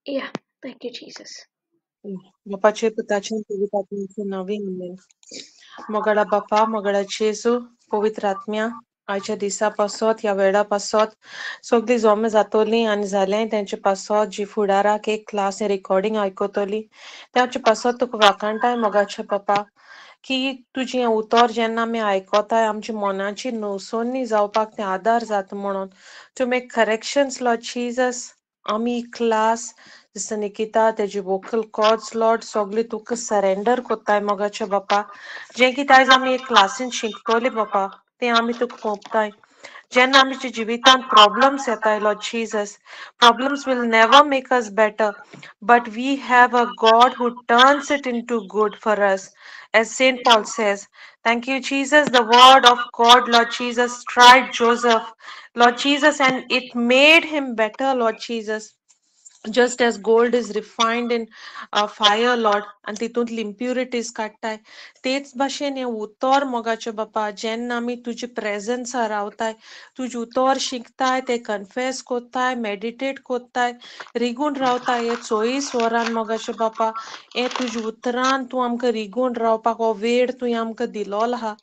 Yeah, thank you Jesus. बापाचे, पुताचे, पवित्र आत्म्याचे नांवी, आमेन. मोगाळा बापा, मोगाळा जेजू, पवित्र आत्म्या, आयच्या दिसा पासत, ह्या वेळा पासत सगळीं जमा जातोली आनी जालें तेंचे पासत, जी फुडाराक एक क्लास रिकॉर्डिंग आयकतली तेंचे पासत तुका वाखाणटाय मोगाचे बापा, की तुजें उतर जेन्ना आमी आयकताय आमच्या मनाची नवसोनी जावपाक तें आदार जाता म्हणून to make corrections, Lord Jesus. आमी क्लास, सिस्टर निकिता, तेजी वोकल कॉर्ड्स लॉर्ड, सगळी तुका सरेंडर कोत्ताय मोगाचे बापा. जें कितें आयज आमी एक क्लासीन शिकतली बापा, तें आमी तुका सोंपताय. जेन्ना आमच्या जिवितांत प्रॉब्लम्स येताय, Lord Jesus, problems will never make us better, but we have a God who turns it into good for us, as Saint Paul says. Thank you, Jesus. The word of God, Lord Jesus, tried Joseph, Lord Jesus, and it made him better, Lord Jesus. Just as gold is refined in fire, Lord, आनी तितूंतली impurities काडटाय, तेच भाशेन हें उतर मोगाचे बापा, जेन्ना आमी तुजे प्रेजन्सा रावताय, तुजें उतर शिकताय, तें कन्फेस कोत्ताय, मेडिटेट कोत्ताय, रिगून रावताय हे 24 वरां मोगाचे बापा, हे तुज्या उतरान तूं आमकां रिगून रावपाक हो वेळ तुवें आमकां दिलोलो आहा.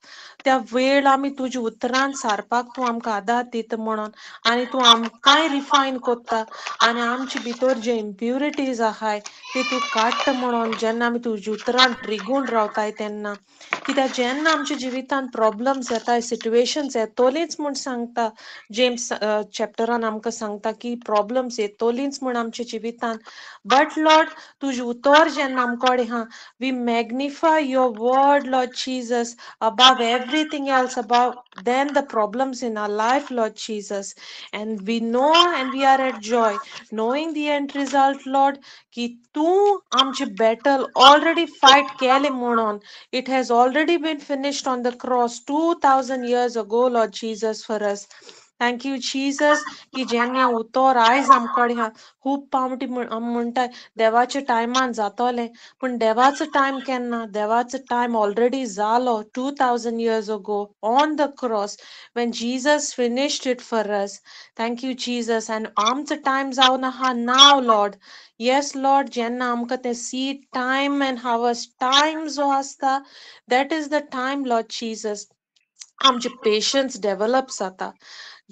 त्या वेळ आमी तुज्या उतरान सारपाक तूं आमकां आदार दिता म्हणून, आनी तूं आमकांय रिफायन कोत्ता आनी आमचे भितर जे इम्प्युरिटीज आहाय ते तूं काडटा म्हणून जेन्ना आमी तुज्या उतरान रिगून रावताय तेन्ना. कित्याक जेन्ना आमच्या जिवितांत प्रॉब्लम्स येताय, सिट्युएशन्स येतोलीच म्हूण सांगता, जेम्स चॅप्टरान आमकां सांगता की प्रॉब्लम्स येतोलीच म्हूण आमच्या जिवितांत, बट लॉर्ड तुजें उतर जेन्ना आमकोडे आहा, we magnify your word, Lord Jesus, above everything else, above than the problems in our life, Lord Jesus. And we know and we are at joy, knowing the end result, Lord, की तूं आमचे battle already fight केले म्हणून. It has already been finished on the cross 2000 years ago, Lord Jesus, for us. Thank you, Jesus, की जेन्ना उतर आयज आमकडे आहा, खूब पावटी आमी म्हणटाय देवाच्या टायमान जातोलें, पूण देवाचो टायम केन्ना? देवाचो टायम ऑलरेडी जालो 2000 years ago on the cross when Jesus finished it for us. Thank you, Jesus. And आमचो टायम जावन आहा now, Lord. Yes, Lord, जेन्ना आमकां तें seed time and harvest time जो आसता, that is the time, Lord Jesus, आमचे patience develop जाता.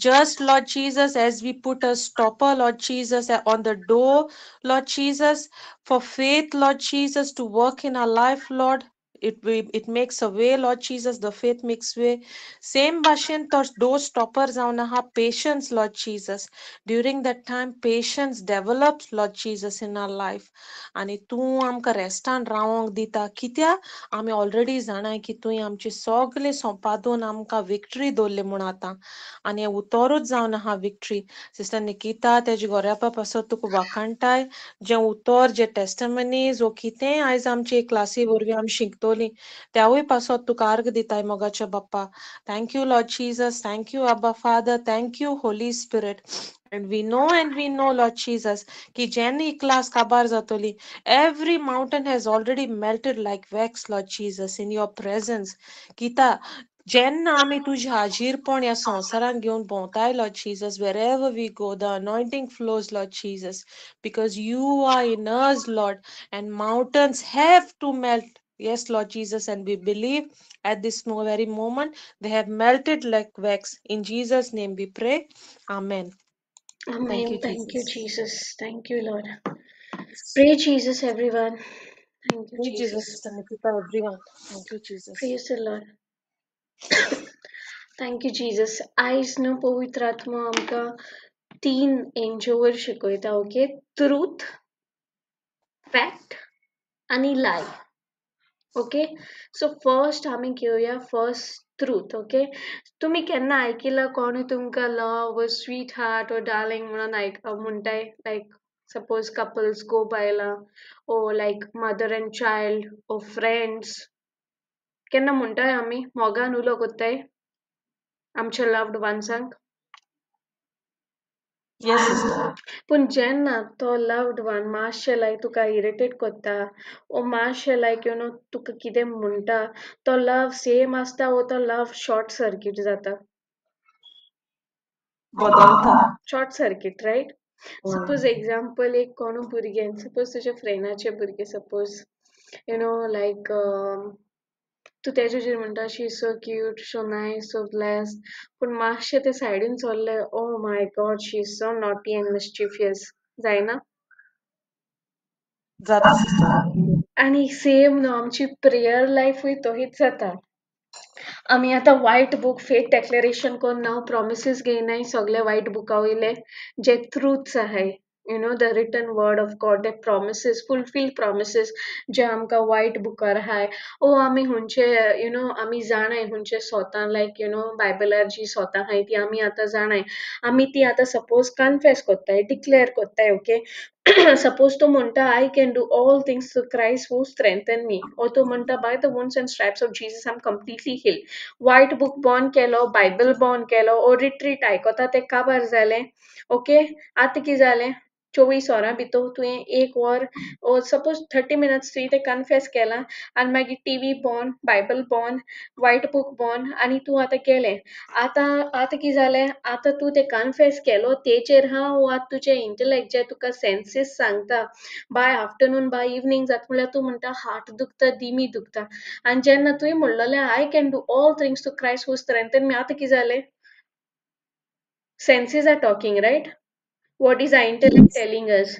Just, Lord Jesus, as we put a stopper, Lord Jesus, on the door, Lord Jesus, for faith, Lord Jesus, to work in our life, Lord, it makes a way, Lord Jesus, the faith makes way. Same भाशेन तो door stopper जावन आहा patience, Lord Jesus. During that time, patience develops, Lord Jesus, in our life. आनी तूं आमकां रेस्टान रावोंक दिता, कित्याक आमी ऑलरेडी जाणाय की तुवें आमची सगळें सोंपादून आमकां विक्ट्री दवरली म्हूण आतां, आनी हें उतरूच जावन आहा विक्ट्री. सिस्टर निकिता तेजे गोऱ्यापा पासत तुका वाखाणटाय, जें उतर, जे टेस्टमनीज वो कितेंय आयज आमचे क्लासी वरवीं आमी शिकतली त्यावूय पासत तुका अर्ग दिताय मोगाच्या बाप्पा. Thank you, Lord Jesus. Thank you, Abba Father. Thank you, Holy Spirit. And we know and we know, Lord Jesus, की जेन्ना ही क्लास काबार जातली, every mountain has already melted like wax, Lord Jesus, in your presence. कित्याक जेन्ना आमी तुजें हाजीरपण ह्या संवसारांत घेवन भोंवताय, Lord Jesus, wherever we go, the anointing flows, Lord Jesus, because you are in us, Lord, and mountains have to melt. Yes, Lord Jesus, and we believe at this very moment they have melted like wax. In Jesus' name we pray. Amen. Amen. Thank you, Thank you, Jesus. Jesus. Thank you, Lord. Pray Jesus, everyone. Thank you, Pray Jesus, Jesus. Sister Nikita, everyone. Thank you, Jesus. Praise the Lord. Thank you, Jesus. आयज न्हू पवित्र आत्मा आमकां तीन हेंचे शिकयता, okay? Truth, fact आनी लाय. ओके, सो फर्स्ट आमी घेवया फर्स्ट ट्रूथ. ओके, तुमी केन्ना आयकिलां कोणूय तुमकां लव व स्वीट हार्ट व डार्लिंग म्हणून आयक म्हणटाय? लायक सपोज कपल्स घोव बायलां ओ like mother and child or friends, केन्ना म्हणटाय आमी मोगान उलो कोत्ताय आमच्या लव्ड वन्सांक? Yes, sister. पूण जेन्ना तो लव्ड वन मातशें लायक तुका इरिटेट कोत्ता ओ मातशें लायक you know तुका कितें म्हणटा, तो लव सेम आसता वो तो लव शॉर्ट सर्कीट जाता? बदलता. Short circuit, right? Suppose example एक कोणू भुरगें, सपोज तुज्या फ्रेंडाचे भुरगें, सपोज you know लायक तूं तेजेचेर म्हणटा she is so cute, so nice, so blessed, पूण मातशें तें सायडीन सरलें, oh my God she is so naughty and mischievous, जायना? जाता सिस्टर. आनी सेम न्हू आमची प्रेयर लायफूय तशीच जाता. आमी आतां व्हायट बूक फेथ डेक्लरेशन करून नाव प्रोमिसीस घेयनाय सगळे व्हायट बुका वयले जे ट्रुथ्स आहाय, you know the written word of God, the promises, fulfil promises जे आमकां व्हायट बुकार आहाय, ओ आमी हुंचे you know आमी जाणाय हुंचे सोतां, लायक you know बायबलार जी सोतां आहाय ती आमी आतां जाणाय, आमी ती आतां सपोज कन्फेस कोत्ताय, डिक्लेअर कोत्ताय. ओके, सपोज तूं म्हणटा I can do all things through Christ who strengthen me, ओ तूं म्हणटा by the wounds and stripes of Jesus I am completely healed. White book बंद केलो, बायबल बंद केलो, ओ रिट्रीट आयकता तें काबार जालें. ओके, आतां कितें जालें, 24 वरां भितर तुवें एक वर ओ सपोज 30 मिनट्स तुवें तें कन्फेस केलां आनी मागीर टीव्ही बंद, बायबल बंद, व्हायट बूक बंद आनी तूं आतां गेलें. आतां आतां कितें जालें, आतां तूं तें कन्फेस केलो तेचेर हा वो आतां तुजें इंटलेक्ट जे तुका सेन्सीस सांगता, बाय आफ्टरनून बाय इवनींग जाता म्हणल्यार तूं म्हणटा हार्ट दुखता, दिमी दुखता. आनी जेन्ना तुवें म्हणलेलें I can do all things through Christ who strengthen me, आतां कितें जालें, senses are talking, right? What is our intellect telling us?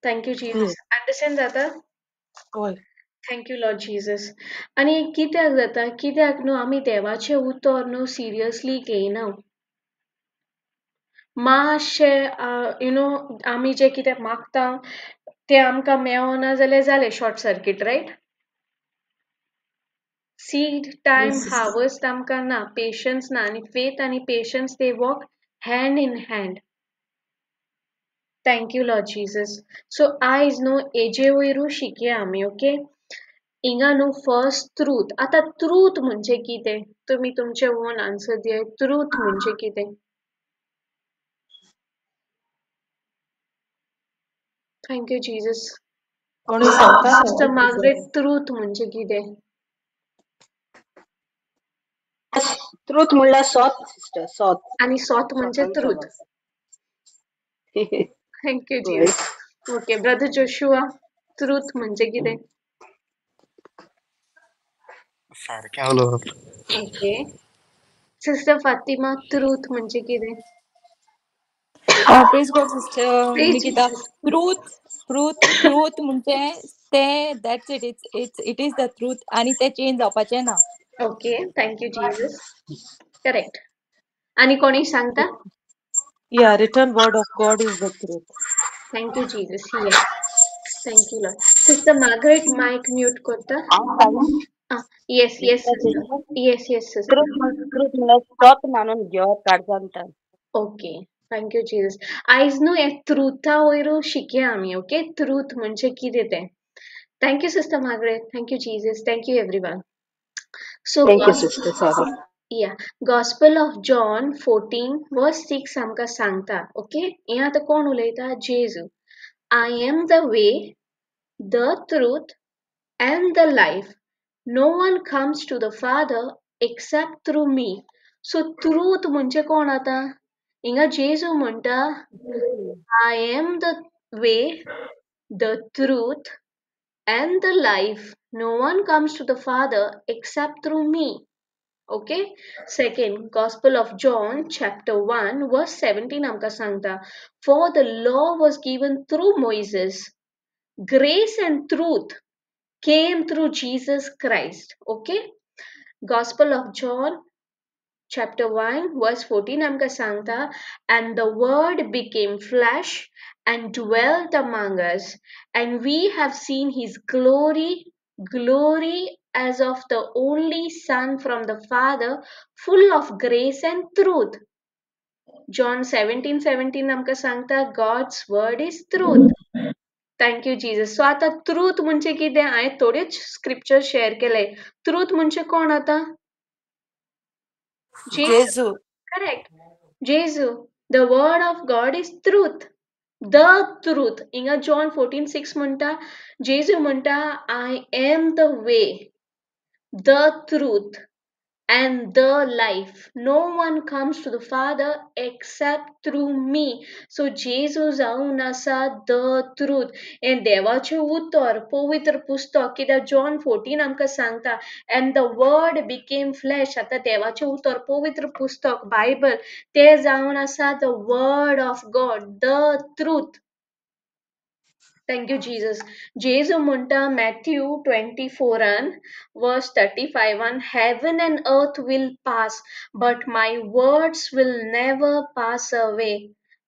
Thank you, Jesus. Understand जाता? हय. Thank you, Lord Jesus. आनी कित्याक जाता, कित्याक न्हू आमी देवाचें उतर न्हू सिरियसली घेयना. मातशें you know आमी जें कितें मागता तें आमकां मेळना जाल्यार जालें short circuit, right? Seed time harvest आमकां ना, पेशन्स ना. आनी फेथ आनी patience they walk hand in hand. Thank you Lord Jesus. So आयज न्हू हेजे वयरूय शिकया आमी. ओके, हिंगा न्हू फर्स्ट ट्रूथ. आतां ट्रूथ म्हणजे कितें, तुमी तुमचे ओन आन्सर दियात. ट्रूथ म्हणजे कितें? Thank you Jesus. कोणूय सांगता? सिस्टर मार्गरेट, ट्रूथ म्हणजे कितें? ट्रूथ म्हणल्यार सोत सिस्टर, सोत. आनी सोत म्हणजे truth. Thank you Jesus. Okay brother Joshua, truth म्हणजे कितें? सारकें उलोवप. ओके सिस्टर फातिमा, ट्रूथ म्हणजे कितें? Praise God sister Nikita. Truth truth truth म्हणजे ते that's it, it's it is the truth आनी ते चेंज जावपाचें ना. Okay thank you Jesus, correct. आनी कोणी सांगता? Yeah, written word of God is the truth. Thank you, Jesus. Yeah. Thank you, Lord. Sister Margaret, mic mute korta. Yes, yes, sister. Yes, yes, sister. Truth म्हणल्यार सत मानून घेवप काळजांत. Okay. Thank you, Jesus. आयज न्हू हे ट्रुथा वयरू शिकया आमी. Okay, truth म्हणजे कितें तें. Thank you, Sister Margaret. Thank you, Jesus. Thank you, everyone. So, thank you, sister. Sorry. Yeah, Gospel of John 14 verse 6 आमकां सांगता. ओके, हें आतां कोण उलयता? जेजू. I am the way, the truth and the life. No one comes to the Father except through me. So truth म्हणजे कोण आतां? हिंगा जेजू म्हणटा, I am the way, the truth and the life. No one comes to the Father except through me. Okay, second Gospel of John chapter 1 verse 17 आमकां सांगता, for the law was given through Moses, grace and truth came through Jesus Christ. Okay, Gospel of John chapter 1 verse 14 आमकां सांगता, and the word became flesh and dwelt among us, and we have seen his glory, glory as of the only Son from the Father, full of grace and truth. John 17:17 आमकां सांगता, God's word is truth. Thank you, Jesus. So आता truth म्हणजे कितें? हांवें थोडेच scripture share केले. Truth म्हणजे कोण आतां? जेजू. Correct, जेजू. The word of God is truth, the truth. हिंगा John 14:6 म्हणटा, जेजू म्हणटा, I am the way, the truth and the life. No one comes to the Father except through me. So जेजू जावन आसा the truth. हें देवाचें उतर, पवित्र पुस्तक, कित्याक जॉन 14 आमकां सांगता and the word became flesh. आतां देवाचें उतर, पवित्र पुस्तक, बायबल, तें जावन आसा the word of God, the truth. Thank you Jesus. जेजू म्हणटा Matthew 24 verse 35, heaven and earth will pass but my words will never pass away.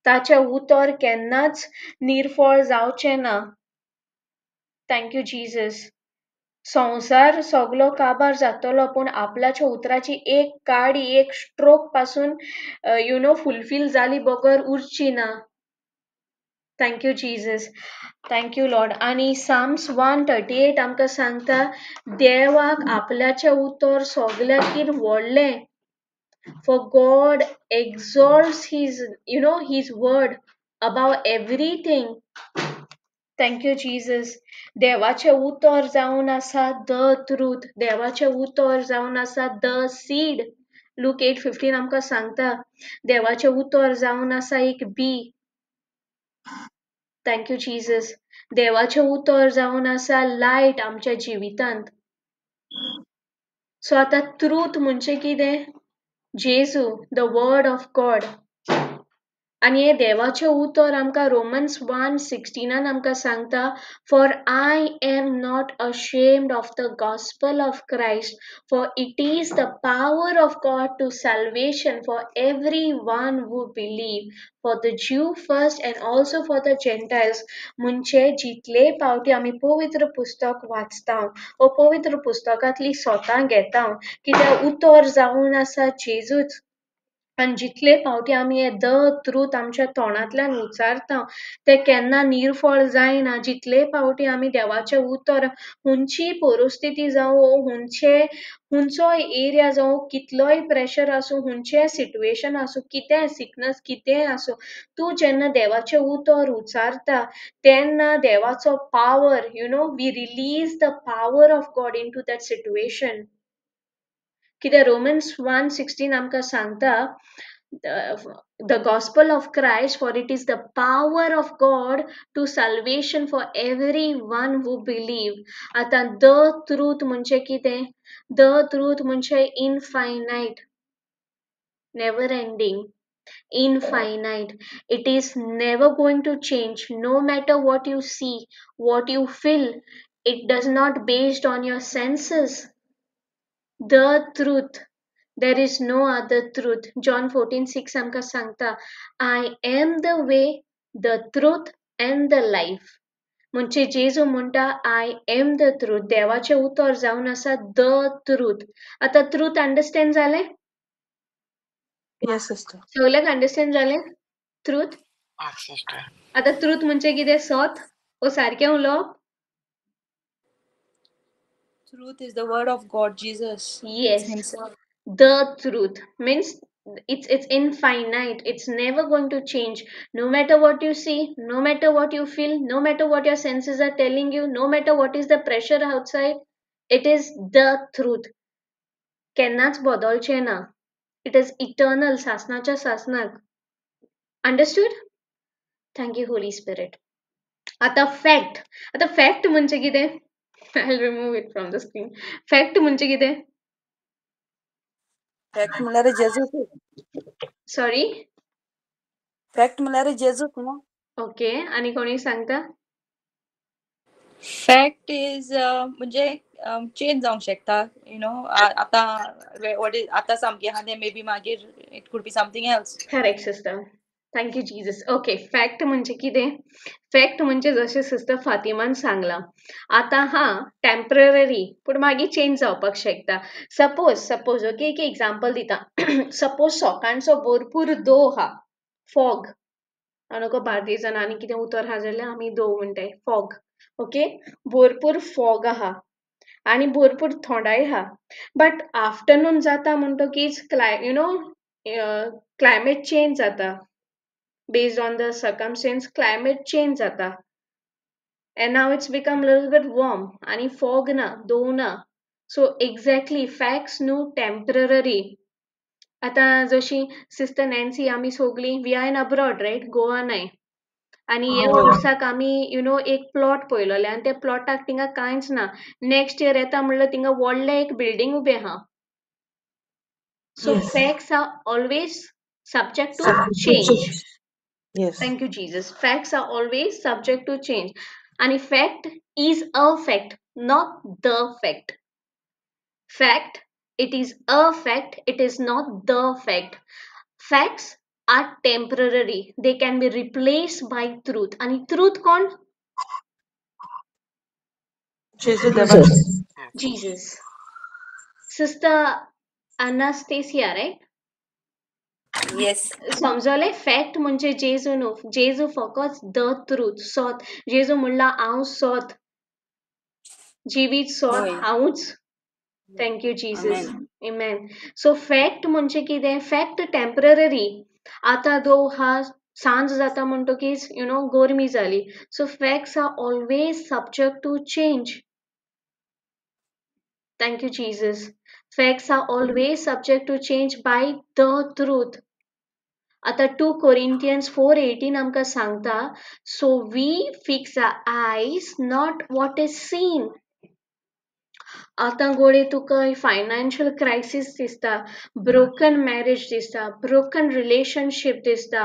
ताचें उतर केन्नाच निर्फळ जावचें ना. Thank you Jesus. संवसार सगलो काबार जातलो पूण आपल्याच्या उतराची एक काडी, एक स्ट्रोक पासून you know fulfil जाली बगर उरची ना. Thank you Jesus, thank you Lord. आनी साम्स 138 आमकां सांगता देवाक आपल्याचें उतर सगल्याकीर व्हडलें. For God exalts his, you know, his word above everything. Thank you Jesus. देवाचें उतर जावन आसा the truth. देवाचें उतर जावन आसा the seed. Look 8:15 आमकां सांगता देवाचें उतर जावन आसा एक बी. Thank you Jesus. देवाचें उतर जावन आसा लायट आमच्या जिवितांत. सो आतां ट्रूथ म्हणजे कितें? जेजू, the word of God. आनी हें देवाचें उतर आमकां रोमन्स 1:16 आमकां सांगता, for I am not ashamed of the gospel of Christ, for it is the power of God to salvation for every one who believe, for the Jew first and also for the Gentiles. म्हणजे जितले पावटी आमी पवित्र पुस्तक वाचता वो पवित्र पुस्तकांतली सोतां घेता, कित्याक उतर जावन आसा जेजूच. आनी जितले पावटी आमी हे the truth आमच्या तोंडांतल्यान उच्चारता ते केन्ना निर्फळ जायना. जितले पावटी आमी देवाचें उतर, हुंची परिस्थिती जावं, हुंचोय एरिया जावं, कितलोय प्रेशर आसूं, हुंचें सिट्युएशन आसूं, कितेंय सिकनस कितेंय आसूं, तूं जेन्ना देवाचें उतर उच्चारता तेन्ना देवाचो power, you know, we release the power of God into that situation. कित्याक रोमन्स 1:16 आमकां सांगता the gospel of Christ, for it is the power of God to salvation for every one who believe. आतां the truth म्हणजे कितें? The truth म्हणजे infinite, never ending, infinite. It is never going to change, no matter what you see, what you feel. It does not based on your senses. The truth, there is no other truth. John 14:6 आमकां सांगता, I am the way, the truth and the life. म्हणजे जेजू म्हणटा I am the truth. देवाचें उतर जावन आसा the truth. आतां ट्रूथ अंडरस्टँड जालें? Yes sister. सगल्यांक अंडरस्टँड जालें ट्रूथ? आतां ट्रूथ म्हणजे कितें? सत ओ सारकें उलोवप? Truth is the word of God, Jesus. Yes, himself. The truth means it's infinite. It's never going to change. No matter what you see, no matter what you feel, no matter what your senses are telling you, no matter what is the pressure outside, it is the truth. केन्नाच बदलचें ना. It is eternal, सासनाच्या सासनाक. Understood? Thank you, Holy Spirit. आता fact. आता fact म्हणजे कितें? I'll remove it from the screen. Fact म्हणजे कितें? Fact म्हणल्यार जेजूच. Sorry? Fact म्हणल्यार जेजूच न्हू. ओके, आनी कोणी सांगता? फॅक्ट is म्हणजे चेंज जावंक शकता, you know. आतां what is आतां सामकें आहा तें मे बी मागीर it could be something else. Correct sister, thank you Jesus. Okay, fact म्हणजे कितें? फॅक्ट म्हणजे जशें सिस्टर फातिमान सांगलां, आतां हा टेम्पररी पूण मागीर चेंज जावपाक शकता. सपोज सपोज ओके, एक एग्जाम्पल दिता. सपोज सकाळचो भरपूर दो आहा, फॉग, हांव बार्देजान आनी कितें उतर आहा जाल्यार आमी दो म्हणटाय, फॉग. ओके, भरपूर फॉग आहा आनी भरपूर थोंडाय आहा, बट आफ्टरनून जाता म्हणटकीच you know climate change जाता. Based on the circumstance climate change जाता and now it's become little bit warm आनी फॉग ना, दो ना. सो एक्झॅक्टली फॅक्ट्स न्हू टेम्पररी. आतां जशी सिस्टर नॅन्सी आमी सोगलीं we are in abroad right, Goa नाय. आनी हे हय. वर्साक आमी you know एक प्लॉट पळयलोले आनी त्या प्लॉटाक थिंगा कांयच ना. नेक्स्ट इयर येता म्हणल्यार थिंगा व्हडलें एक बिल्डींग उबें आहा. So Yes. Facts are always subject to Subject to change. change. Yes. Thank you Jesus. Facts are always subject to change. आनी fact is a fact, not the fact. Fact, it is a fact, it is not the fact. Facts are temporary, they can be replaced by truth. आणि truth कोण? जेजू देवाचे. Jesus. Sister Anastasia right? Yes. समजलें? Fact म्हणजे जेजू न्हू, जेजू फकत the truth, सोत. जेजू म्हणला हांव सोत, जिवीत सोत हय. हांवूच. Thank you Jesus. Amen. Amen. So fact म्हणजे कितें? Fact temporary. आतां दो हा सांज जाता म्हणटकीच you know गोरमी जाली. So facts are always subject to change. Thank you Jesus. Facts are always subject to change by the truth. आतां 2 Corinthians 4:18 आमकां सांगता, so we fix our eyes not what is seen. आतां गोडे तुका financial crisis दिसता, broken marriage दिसता, broken relationship दिसता,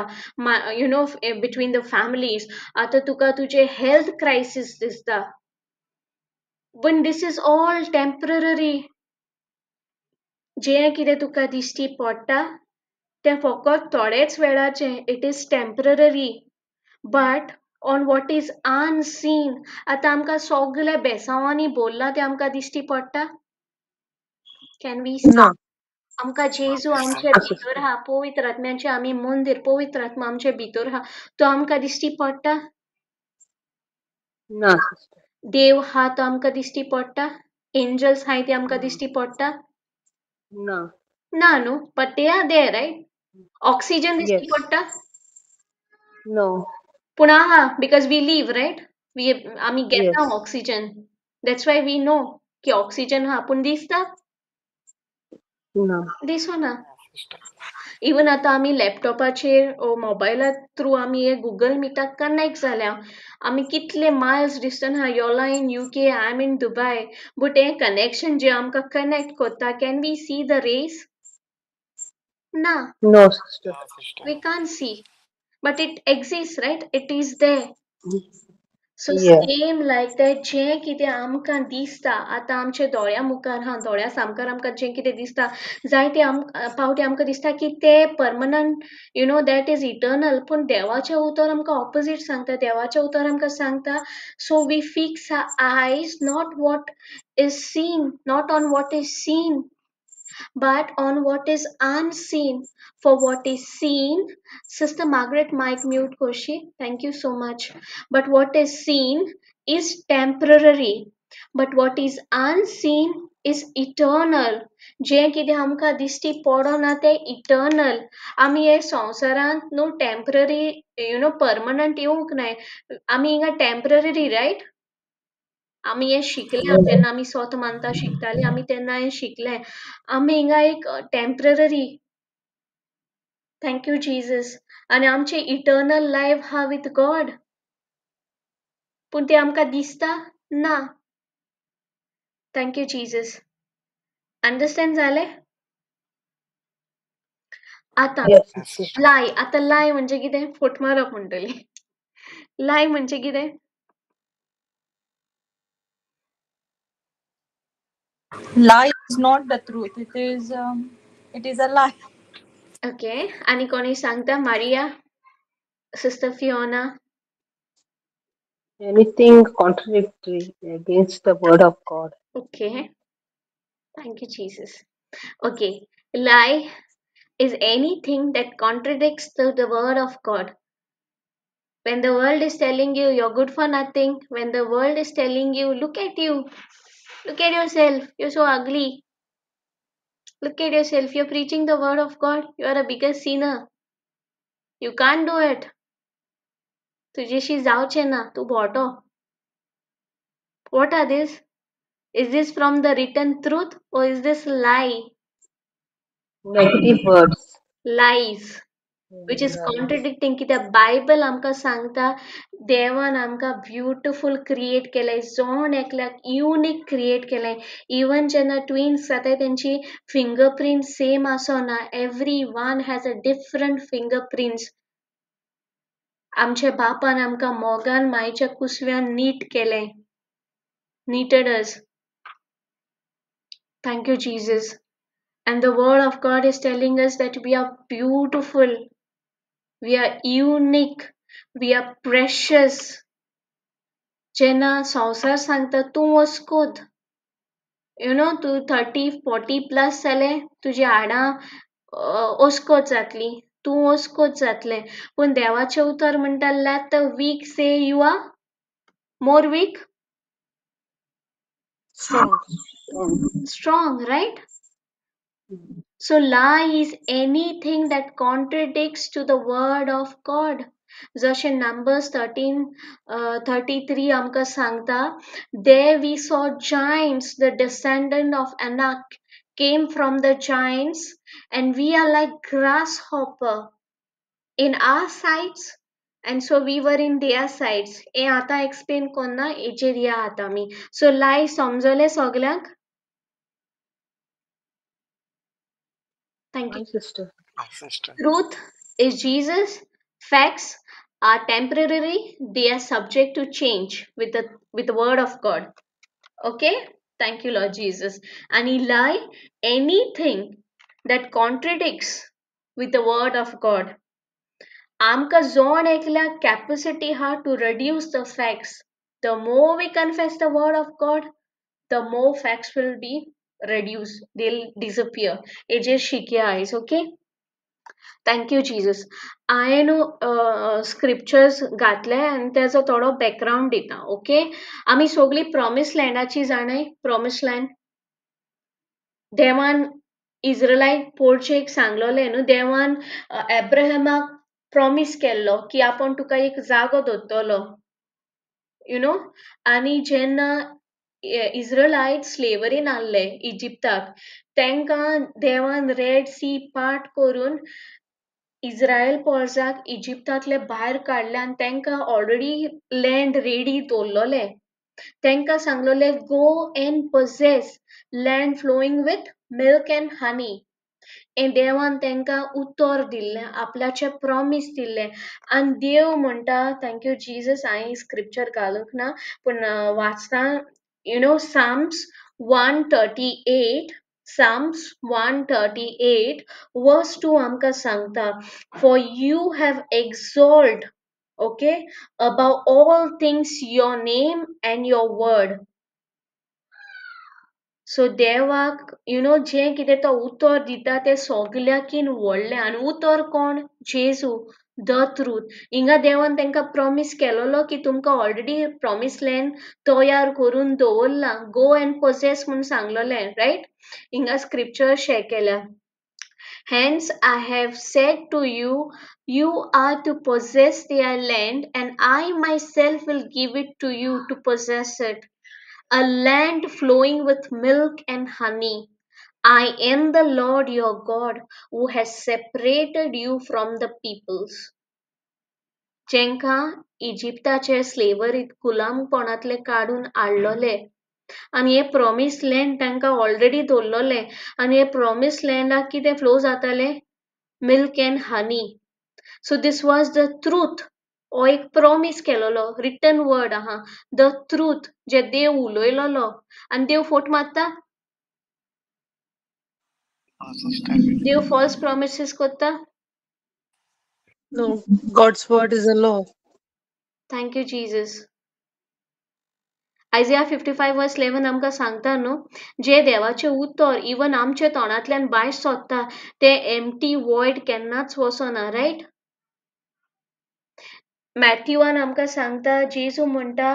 you know between the families. आतां तुका तुजें हेल्थ क्रायसीस दिसता. पण this is all temporary. जें कितें तुका दिश्टी पडटा तें फकत थोडेच वेळाचें. It is temporary. But on what is unseen. आतां आमकां सगळें बेसांवांनी भरलां तें आमकां दिश्टी पडटा? Can we see? ना. आमकां जेजू आमचे भितर आहा, पवित्र आत्म्याचें आमी मंदीर, पवित्र आत्मा आमचे भितर आहा, तो आमकां दिश्टी पडटा? ना सिस्टर. देव आहा तो आमकां दिश्टी पडटा? एंजल्स आहाय ते आमकां दिश्टी पडटा? ना. ना न्हू, but they are there right? Oxygen दिश्टी Yes. पडटा? No. पूण आहा, because we live right? We आमी घेता Yes. Oxygen, that's why we know की ऑक्सिजन आहा, पूण दिसता? ना. दिसना. इवन आतां आमी लॅपटॉपाचेर मोबायला थ्रू आमी हे गुगल मिटाक कनेक्ट जाल्या. आमी कितले मायल्स डिस्टन्स आहा, y'all in UK, I am in Dubai, but हें कनेक्शन जें आमकां कनेक्ट करता, can we see the rays? ना. No sister. We can't see, but it exists, right? It is there. So Yeah. Same like that, जें कितें आमकां दिसता आतां आमच्या दोळ्या मुखार हा, दोळ्या सामकार आमकां जें कितें दिसता, जायते पावटी आमकां दिसता की तें permanent, you know that is eternal. पूण देवाचें उतर आमकां ऑपोजीट सांगता. देवाचें उतर आमकां सांगता, so we fix our eyes not what is seen, not on what is seen, but on what is unseen. For what is seen, Sister Margaret, mic mute Koshi, thank you so much. But what is seen is temporary, but what is unseen is eternal. जें कितें आमकां दिश्टी पडना तें eternal. आमी हे संवसारांत न्हू टेम्पररी, you know permanent येवंक नाय. आमी हिंगा टेम्पररी रायट? आमी हें शिकले जेन्ना आमी सोत मानता शिकताली आमी तेन्ना हें शिकले, आमी हिंगा एक टेम्पररी. Thank you Jesus. आनी आमचें इटर्नल लायफ आहा विथ गॉड, पूण तें आमकां दिसता ना. Thank you Jesus. Understand जालें? आतां Yes sister. लाय. आतां लाय म्हणजे कितें? फोट मारप म्हणटली. लाय म्हणजे कितें? Lie is not the truth. It is a lie. Okay. आनी कोणी सांगता? Maria, sister Fiona. Anything contradictory against the word of God. Okay. Thank you, Jesus. Okay. Lie is anything that contradicts the word of God. When the world is telling you you're good for nothing, when the world is telling you, look at you, look at yourself, you're so ugly. Look at yourself, you're preaching the word of God, you are a bigger sinner. You can't do it. तुजेशी जावचें ना, तूं भोटो. What are these? Is this from the written truth or is this lie? Negative words. Lies, which is contradicting. कित्याक Bible आमकां सांगता देवान आमकां beautiful create केलें, जण एकल्याक युनीक क्रिएट केलें. इवन जेन्ना ट्विन्स जाताय तेंची फिंगर प्रिंट सेम आसना, every one has a different finger prints. आमच्या बापान आमकां मोगान मायच्या कुसव्यान नीट केलें, knitted us. Thank you, Jesus. And the word of God is telling us that we are beautiful, we are unique, we are precious. जेन्ना संवसार सांगता तूं वस्कोत, you know, तूं 30 40 प्लस जालें तुजी हाडां ओस्कोत जातली, तूं ओस्कोत जातलें. पूण देवाचें उतर म्हणटा let the weak say you are more weak, Strong. Strong, right? So lie is anything that contradicts to the word of God. जशें नंबर्स 13:33 आमकां सांगता, there we saw giants, the descendant of Anak came from the giants, and we are like grasshopper in our sights, and so we were in their sights. हें आतां explain कोन्ना, हेजेर या आतां आमी. सो लाय समजलें सगल्यांक? Thank you. My sister. Sister. Truth is Jesus. Facts are temporary. They are subject to change with the word of God. Okay? Thank you, Lord Jesus. And he lie, anything that contradicts with the word of God. आमकां जण एकल्या capacity हा to reduce the facts. The more we confess the word of God, the more facts will be reduced. They'll disappear. हेजेर शिकया आयज. Okay? Thank you, Jesus. हांवें न्हू scriptures घातले आनी तेजो थोडो बॅकग्रावंड दिता. ओके? आमी सगळीं प्रॉमीस लँडाची जाणाय. प्रॉमीस लँड देवान इज्रायलाक पोळचेक सांगलोलें न्हू, देवान एब्राहमाक प्रॉमीस केल्लो की आपूण तुका एक जागो दवरतलो, you know. आनी जेन्ना इज्रायलायट स्लेवरीन आहले इजिप्ताक, तेंकां देवान रेड सी पार्ट करून इज्रायल पोरसाक इजिप्तांतले भायर काडले आनी तेंकां ऑलरेडी लँड रेडी दवरलोलें. तेंकां सांगलोलें go and possess land flowing with milk and honey. हें देवान तेंकां उतर दिल्लें, आपल्याचें प्रॉमीस दिल्लें. आनी देव म्हणटा, thank you Jesus, हांवें स्क्रिप्चर घालूंक ना पूण वाचता, you know, Psalms 138, Psalms 138 verse 2 आमकां सांगता, for you have exalted, okay, above all things your name and your word. So देवाक, you know, जें कितें तो उतर दिता तें सगल्याकीन व्हडलें. आनी उतर कोण? जेजू, the truth. हिंगा देवान तांकां प्रॉमीस केलोलो की तुमकां ऑलरेडी प्रॉमीस लँड तयार करून दवरलां, गो एंड पोसेस म्हूण सांगलोलें, रायट? हिंगा स्क्रिप्चर शेअर केल्या. Hence I have said to you, you are to possess their land, and I myself will give it to you to possess it, a land flowing with milk and honey. I am the Lord your God, who has separated you from the peoples. जेंकां इजिप्ताचे स्लेवरीत गुलामपणांतले काडून हाडलोले आनी हे promise land तांकां already दवरलोलें. आनी हे promise लँडाक कितें flow जातालें? Milk and honey. So this was the truth. हो एक प्रॉमीस केलोलो रिटन वर्ड आहा, the truth, जे देव उलयलोलो. आनी देव फोट मारता? देव फॉल्स प्रॉमिसीस करता? No, God's word is a law. Thank you, Jesus. Isaiah 55 verse 11 आमकां सांगता न्हू, जे देवाचें उतर इवन आमच्या तोंडांतल्यान भायर सोदता तें एम्प्टी वॉयड केन्नाच वचना, रायट? मॅथ्यूआन आमकां सांगता, जेजू म्हणटा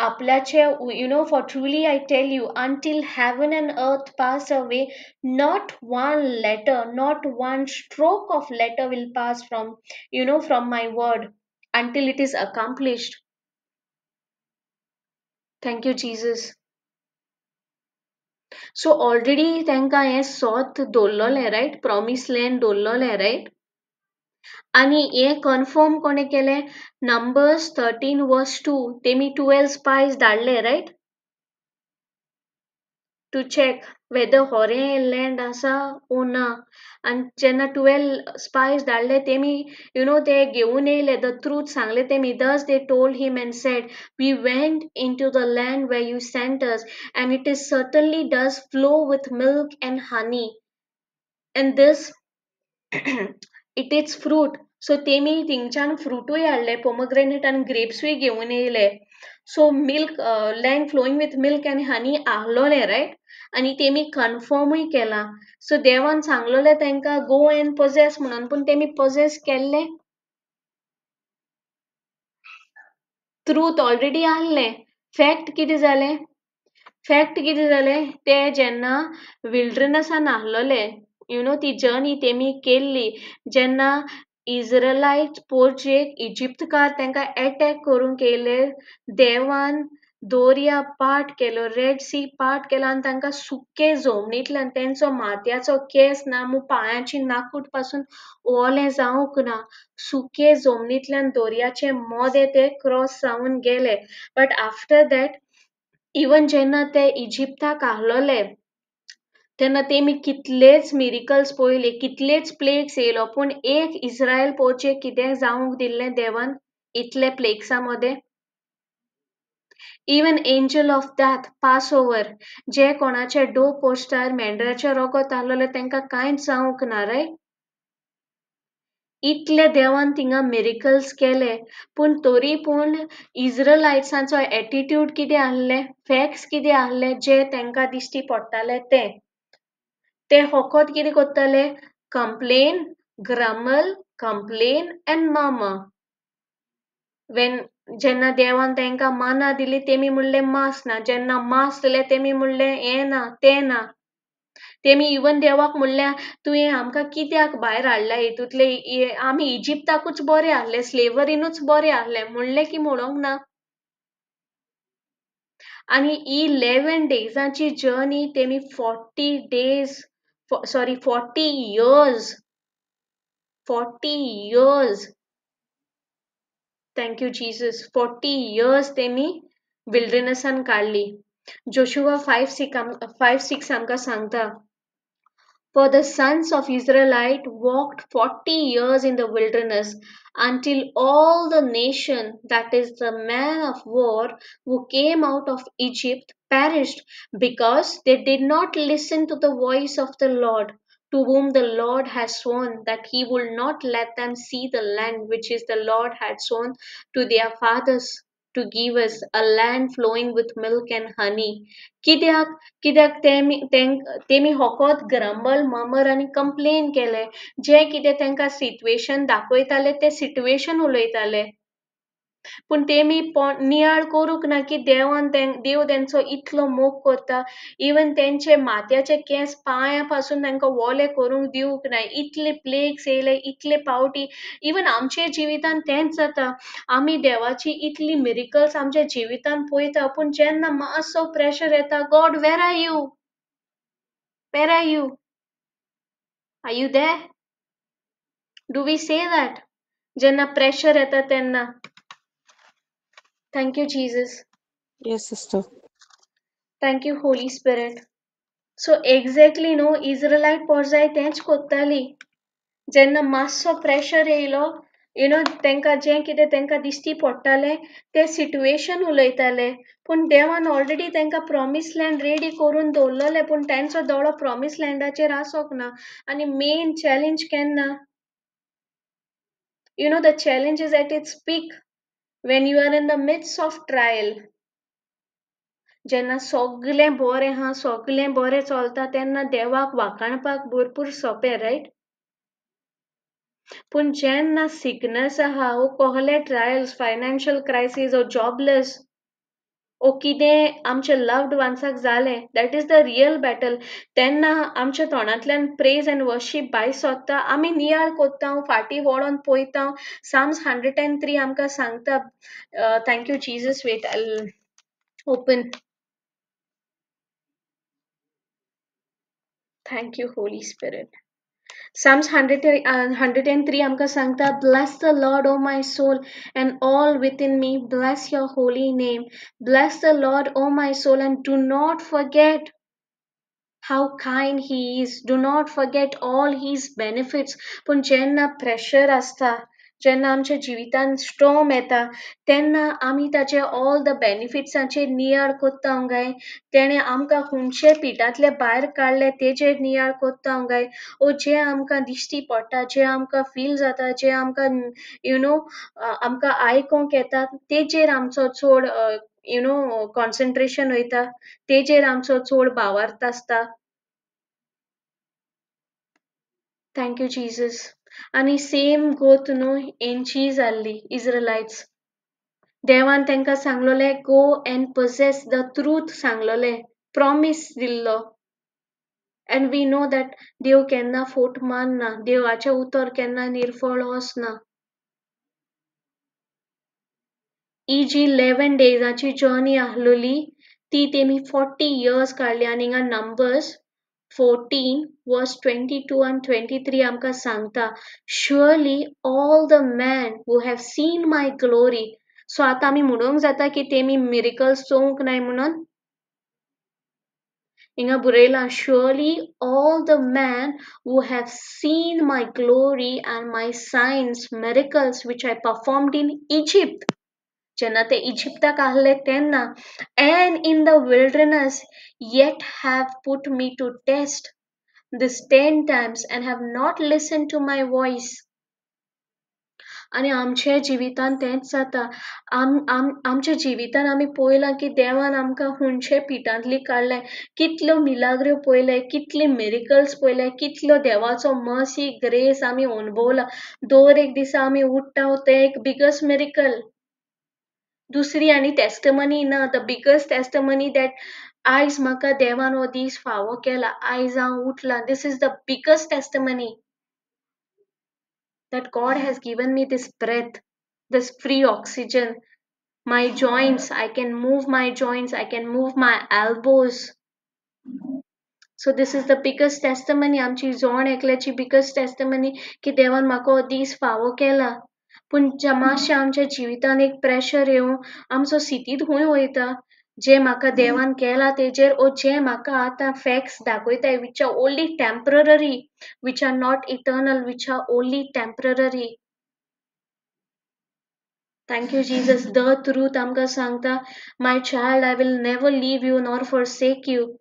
आपल्याचे, you know, for truly I tell you, until heaven and earth pass away, not one letter, not one stroke of letter will pass from, you know, from my word until it is accomplished. Thank you, Jesus. So already तांकां हें सोत दवरलोलें, right? Promise land दवरलोलें, right? आनी हें confirm कोणें केलें? Numbers 13 वर्स 2, तेमी 12 स्पायज धाडले, रायट, टू चॅक वेदर होरें लँड आसा ओ ना. आनी जेन्ना 12 स्पायज धाडले तेमी ते घेवन येयले, the truth सांगले तेमी. Thus they told him and said, we went into the land where you sent us and it is certainly does flow with milk and honey and this it is fruit. So तेमी थिंगच्यान फ्रुटूय हाडले, pomegranate आनी ग्रेप्सूय घेवन येयले. So milk land flowing with milk and honey आहलोलें, right? आनी तेमी कन्फर्मूय केलां. So देवान सांगलोलें तांकां गो एंड पोजेस म्हणून, पूण तेमी पोजेस केल्लें? ट्रूथ ऑलरेडी आहलें. फॅक्ट कितें जालें? फॅक्ट कितें जालें? ते जेन्ना विल्डरनसान आहलोले, ती जर्नी तेमी केल्ली, जेन्ना इज्रलायट पोर्जेक इजिप्तकार तांकां एटॅक करूंक येयले, देवान दोर्या पाट केलो, रेड सी पाट केलो आनी तांकां सुके जमनींतल्यान तेंचो माथ्याचो केंस ना मू पांयाची नाकूट पासून ओलें जावंक ना, सुके जमनींतल्यान दोर्याचे मोदे ते क्रॉस जावन गेले. बट आफ्टर that even जेन्ना ते इजिप्ताक आहलोले तेन्ना तेमी कितलेच मिरिकल्स पळयले, कितलेच प्लेग्स येयलो, पूण एक इस्रायल पोवचे कितें जावंक दिल्लें देवान इतले प्लेग्सां मदें? Even angel of death Passover, जे कोणाचे डो पोस्टार मेंढराचें रोगत आहलोलें तांकां कांयच जावंक ना, रायट? इतले देवान थिंगा मिरिकल्स केले, पूण तरी पूण इज्रलायट्सांचो एटिट्यूड कितें आहलें, फॅक्ट्स कितें आहले, जे तांकां दिश्टी पडटाले ते ते होकोत कितें करताले? Complain, grumble, complain and murmur. When जेन्ना देवान तांकां माना दिली तेमी म्हणलें मास ना, जेन्ना मास दिलें तेमी म्हणलें हें ना तें ना. तेमी इवन देवाक म्हणलें तुवें आमकां कित्याक भायर हाडल्या हितूंतले, आमी इजिप्ताकूच बरें आहले, स्लेवरीनूच बरें आहले म्हणलें की म्हणोंक ना. आनी ही 11 डेजांची जर्नी तेमी 40 years, 40 years, thank you Jesus, 40 years तेमी विल्डरनसान काडली. जोशुआ 5:6 आमकां सांगता, For the sons of Israelite walked 40 years in the wilderness until all the nation, that is the man of war who came out of Egypt, perished, because they did not listen to the voice of the Lord, to whom the Lord has sworn that he would not let them see the land which is the Lord had sworn to their fathers to give us, a land flowing with milk and honey. कित्याक? कित्याक तेमी होकोत ग्रंबल, ममर आनी complain केले. जे कितें तांकां situation दाखयताले ते situation उलयताले, पूण तेमी नियाळ करूंक ना की देवान देव तेंचो इतलो मोग करता. इवन तेंचे माथ्याचे केंस पांया पासून तांकां ओले करूंक दिवंक ना. इतले प्लेग्स येयले, इतले पावटी. इवन आमच्या जिवितान तेंच जाता, आमी देवाची इतली मिरिकल्स आमच्या जिवितान पळयता, पूण जेन्ना मातसो प्रेशर येता, God where are you, where are you, are you there? Do we say that जेन्ना प्रेशर येता तेन्ना? Thank you, Jesus. Yes, sister. Thank you, Holy Spirit. So exactly, no, Israelite पोरजाय तेंच कोत्ताली. जेन्ना मातसो प्रेशर येयलो, तांकां जें कितें तांकां दिश्टी पडटालें तें सिट्युएशन उलयताले, पूण देवान ऑलरेडी तांकां प्रॉमीस लँड रेडी करून दवरलेलें, पूण तांचो दोळो प्रॉमीस लँडाचेर आसोंक ना. आनी मेन चॅलेंज केन्ना? The challenge is at its peak when you are in the midst of trial. जेन्ना सगलें बरें आहा, सगलें बरें चलता, तेन्ना देवाक वाखाणपाक भरपूर सोंपें, रायट? पूण जेन्ना सिकनस आहा, वो कहले ट्रायल्स, फायनान्शियल क्रायसीस, वो जॉबलेस, वो कितें आमच्या लव्ड वन्साक जालें, that is the real battle. तेन्ना आमच्या तोंडांतल्यान प्रेज एंड वर्शीप भायर सोदता, आमी नियाळ कोत्ता, फाटीं वळोन पळयता. साम्स 103 आमकां सांगता, thank you Jesus, wait I open. Thank you, Holy Spirit. Psalms 103 आमकां सांगता, bless the Lord O my soul and all within me, bless your holy name. Bless the Lord O my soul and do not forget how kind he is. Do not forget all his benefits. पूण जेन्ना pressure आसता, जेन्ना आमच्या जिवितांत storm येता, तेन्ना आमी ताचे ऑल the बेनिफिट्सांचेर नियाळ कोत्ता काय, तेणें आमकां खुनशे पिटांतले भायर काडले तेजेर नियाळ कोत्ता काय, ओ जें आमकां दिश्टी पडटा, जें आमकां फील जाता, जें आमकां आमकां आयकोंक येता, तेजेर आमचो चड कॉन्सन्ट्रेशन वयता, तेजेर आमचो चड भावार्थ आसता. Thank you Jesus. आनी सेम गोत न्हू हेंची जाल्ली इज्रलायट्स. देवान तांकां सांगलोलें go and possess the truth, सांगलोलें, promise दिल्लो. एंड we know that देव केन्ना फोट मारना, देवाचें उतर केन्ना निर्फळ वचना. ही जी 11 डेजाची जर्नी आहलोली ती तेमी 40 इयर्स काडली. आनी हिंगा नंबर्स 14 verse 22 and 23 आमकां सांगता, surely all the men who have seen my glory. So आतां आमी म्हणूंक जाता की तेमी मिरिकल्स चोवंक नाय म्हणून? हिंगा बरयलां, surely all the men who have seen my glory and my signs, miracles which I performed in Egypt, जेन्ना ते इजिप्ताक आहले तेन्ना, and in the wilderness, yet have put me to test this 10 times and have not listened to my voice. आनी आमच्या जिवितान तेंच जाता. आमच्या जिवितान आमी पळयलां की देवान आमकां हुनशे पिटांतली काडले, कितल्यो मिलाग्र्यो पळयले, कितले मिरिकल्स पळयले, कितलो देवाचो मर्सी ग्रेस आमी अणभवला. दर एक दिसा आमी उठ्ठा तें एक बिगस्ट मिरिकल. दुसरी आनी टेस्टमनी ना. The biggest testimony that आयज म्हाका देवान हो दीस फावो केला, आयज हांव उठलां, this is the biggest testimony that God has given me this breath, this free oxygen, my joints, I can move my joints, I can move my elbows. So this is the biggest testimony. आमची जण एकल्याची biggest testimony की देवान म्हाका हो दीस फावो केला. पूण मातशें आमच्या जिवितान एक प्रेशर येवन आमचो सिटींत खंय वयता, जे म्हाका देवान केला तेजेर, ओ जे म्हाका आतां facts दाखयताय which are only temporary, which are not eternal, which are only temporary. Thank you Jesus. The truth आमकां सांगता, my child, I will never leave you nor forsake you.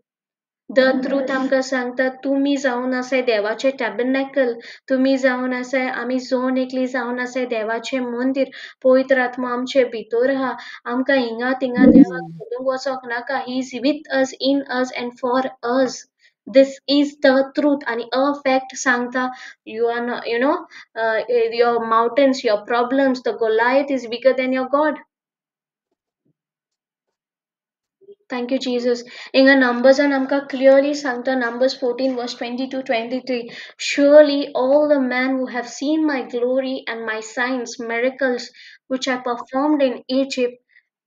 The truth आमकां सांगता, तुमी जावन आसाय देवाचें टॅबरनॅकल, तुमी जावन आसाय, आमी जोन एकली जावन आसाय देवाचें मंदीर, पवित्र आत्मा आमचे भितर आहा, आमकां हिंगा थिंगा देवाक सोदूंक वचोंक नाका. He is with us, in us and for us. This is the truth. आनी अ फॅक्ट सांगता, you are you know your mountains, your problems, the Goliath is bigger than your God. Thank you Jesus. हिंगा नंबर्सान आमकां clearly सांगता, Numbers 14 verse 22 23, surely all the men who have seen my glory and my signs, miracles which I performed in Egypt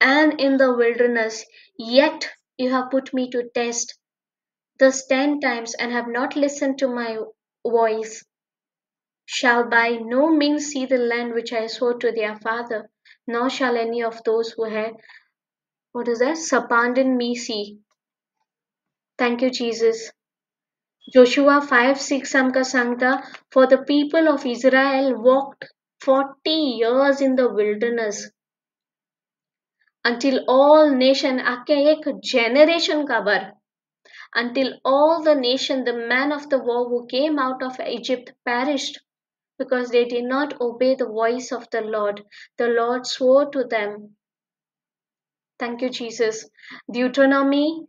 and in the wilderness, yet you have put me to test thus 10 times and have not listened to my voice, shall by no means see the land which I swore to their father, nor shall any of those who have, what is that, surrounded me see. Thank you Jesus. Joshua 5:6 आमकां सांगता, for the people of Israel walked 40 years in the wilderness until all nation, आख्खें एक generation काबार, until all the nation, the men of the war who came out of Egypt perished, because they did not obey the voice of the Lord. The Lord swore to them. Thank you Jesus. Deuteronomy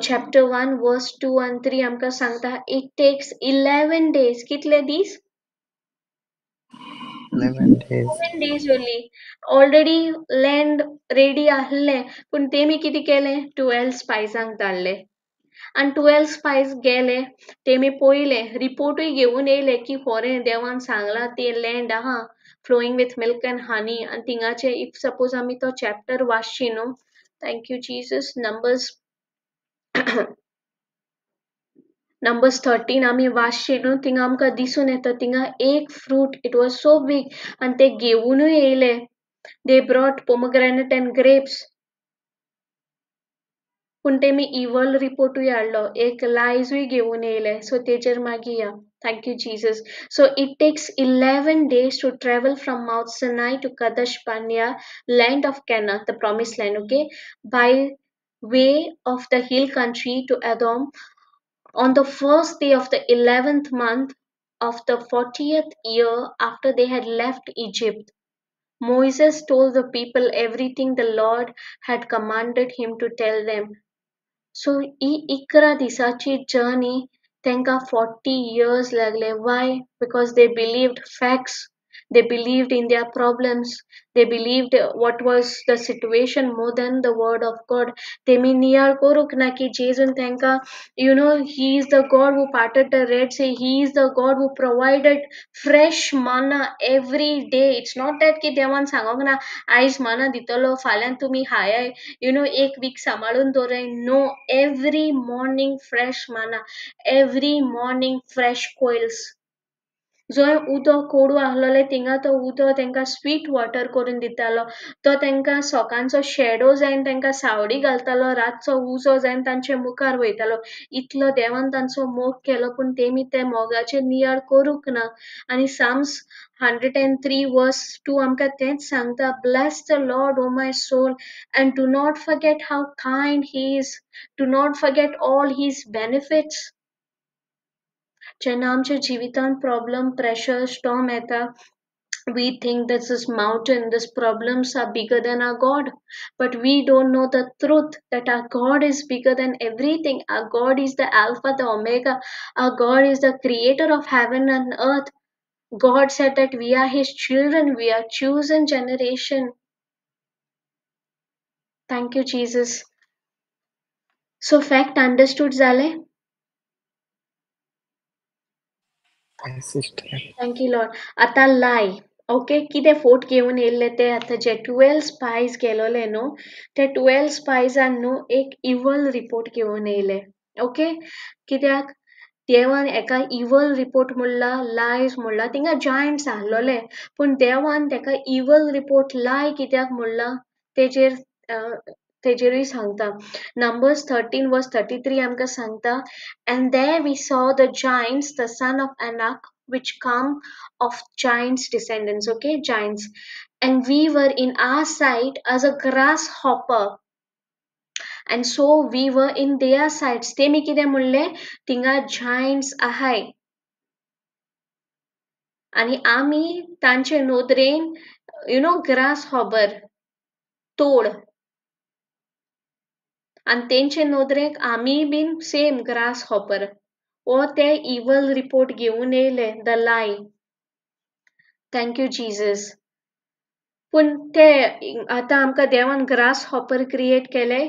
chapter 1 verse 2 and 3 आमकां सांगता, it takes 11 days. कितले दीस? 11 days. 11 days only. Already land ready आहलें, पूण तेमी कितें केलें, 12 स्पायजांक धाडले. आनी 12 स्पायज गेले, तेमी पळयलें, रिपोर्टूय घेवन येयले की खरें देवान सांगलां तें लँड आहा flowing with milk and honey. आनी थिंगाचें if suppose आमी तो चॅप्टर वाचशी न्हू, thank you Jesus, numbers Numbers 13 आमी वाचशी न्हू, थिंगा आमकां दिसून येता थिंगा एक fruit, it was so big आनी ते घेवनूय येयले. They brought pomegranate and grapes. पूण तेमी इवल रिपोर्टूय हाडलो, एक लायजूय घेवन येयले. सो तेजेर मागीर या. Thank you Jesus. So it takes 11 days to travel from Mount Sinai to Kadesh Barnea, land of Canaan, the promise land, okay, by way of the hill country to Edom. On the first day of the 11th month of the 40th year after they had left Egypt, Moses told the people everything the Lord had commanded him to tell them. So, ही 11 दिसाची journey तांकां 40 years लागले. Why? Because they believed facts. They believed in their problems. They believed what was the situation more than the word of God. तेमी नियाळ करूंक ना की जेजून तांकां, you know, he is the God who parted the Red Sea. He is the God who provided fresh manna every day. It's not that की देवान सांगोंक ना आयज माना दितलो, फाल्यां तुमी खायाय, you know, एक वीक सांबाळून दवराय. No, every morning fresh manna, every morning fresh quails. जंय उदक कोडू आहलोलें थिंगा तो उदक तांकां स्वीट वॉटर करून दितालो. तो तांकां सकाळचो शेडो जायन तांकां सावडी घालतालो, रातचो उजो जायन तांचे मुखार वयतालो. इतलो देवान तांचो मोग केलो, पूण तेमी ते मोगाचेर नियाळ करूंक ना. आनी Psalms 103 verse 2 आमकां तेंच सांगता, bless the Lord O my soul and do not forget how kind he is, do not forget all his benefits. जेन्ना आमच्या जिवितांत प्रॉब्लम, प्रेशर, स्टॉर्म येता, we think this is mountain, these problems are bigger than our God. But we don't know the truth that our God is bigger than everything. Our God is the Alpha, the Omega. Our God is the creator of heaven and earth. God said that we are his children, we are chosen generation. Thank you, Jesus. So fact understood zale? Thank you Lord. आतां लाय, okay, कितें फोट घेवन येयल्ले ते आतां जे 12 स्पायज गेलोले न्हू, ते 12 स्पायजान न्हू एक इवल रिपोर्ट घेवन येयले. ओके, कित्याक देवान एका इवल रिपोर्ट म्हणला, लायज म्हणला. थिंगा जायंट्स आहलोले, पूण देवान तेका इवल रिपोर्ट लाय कित्याक म्हणला तेजेरूय सांगता. Numbers 13 verse 33 आमकां सांगता, and there we saw the giants, the son of Anak, which come of giants descendants, okay, giants, and we were in our sight as a grasshopper, and so we were in their sights. तेमी कितें म्हणलें, थिंगा giants आहाय आनी आमी तांचे नदरेन, you know, grasshopper, तोड, आनी तेंचे नदरेक आमी बीन सेम ग्रास हॉपर. वो ते इवल रिपोर्ट घेवन येयले, the lie. Thank you Jesus. पूण ते आतां आमकां देवान ग्रास हॉपर क्रिएट केले.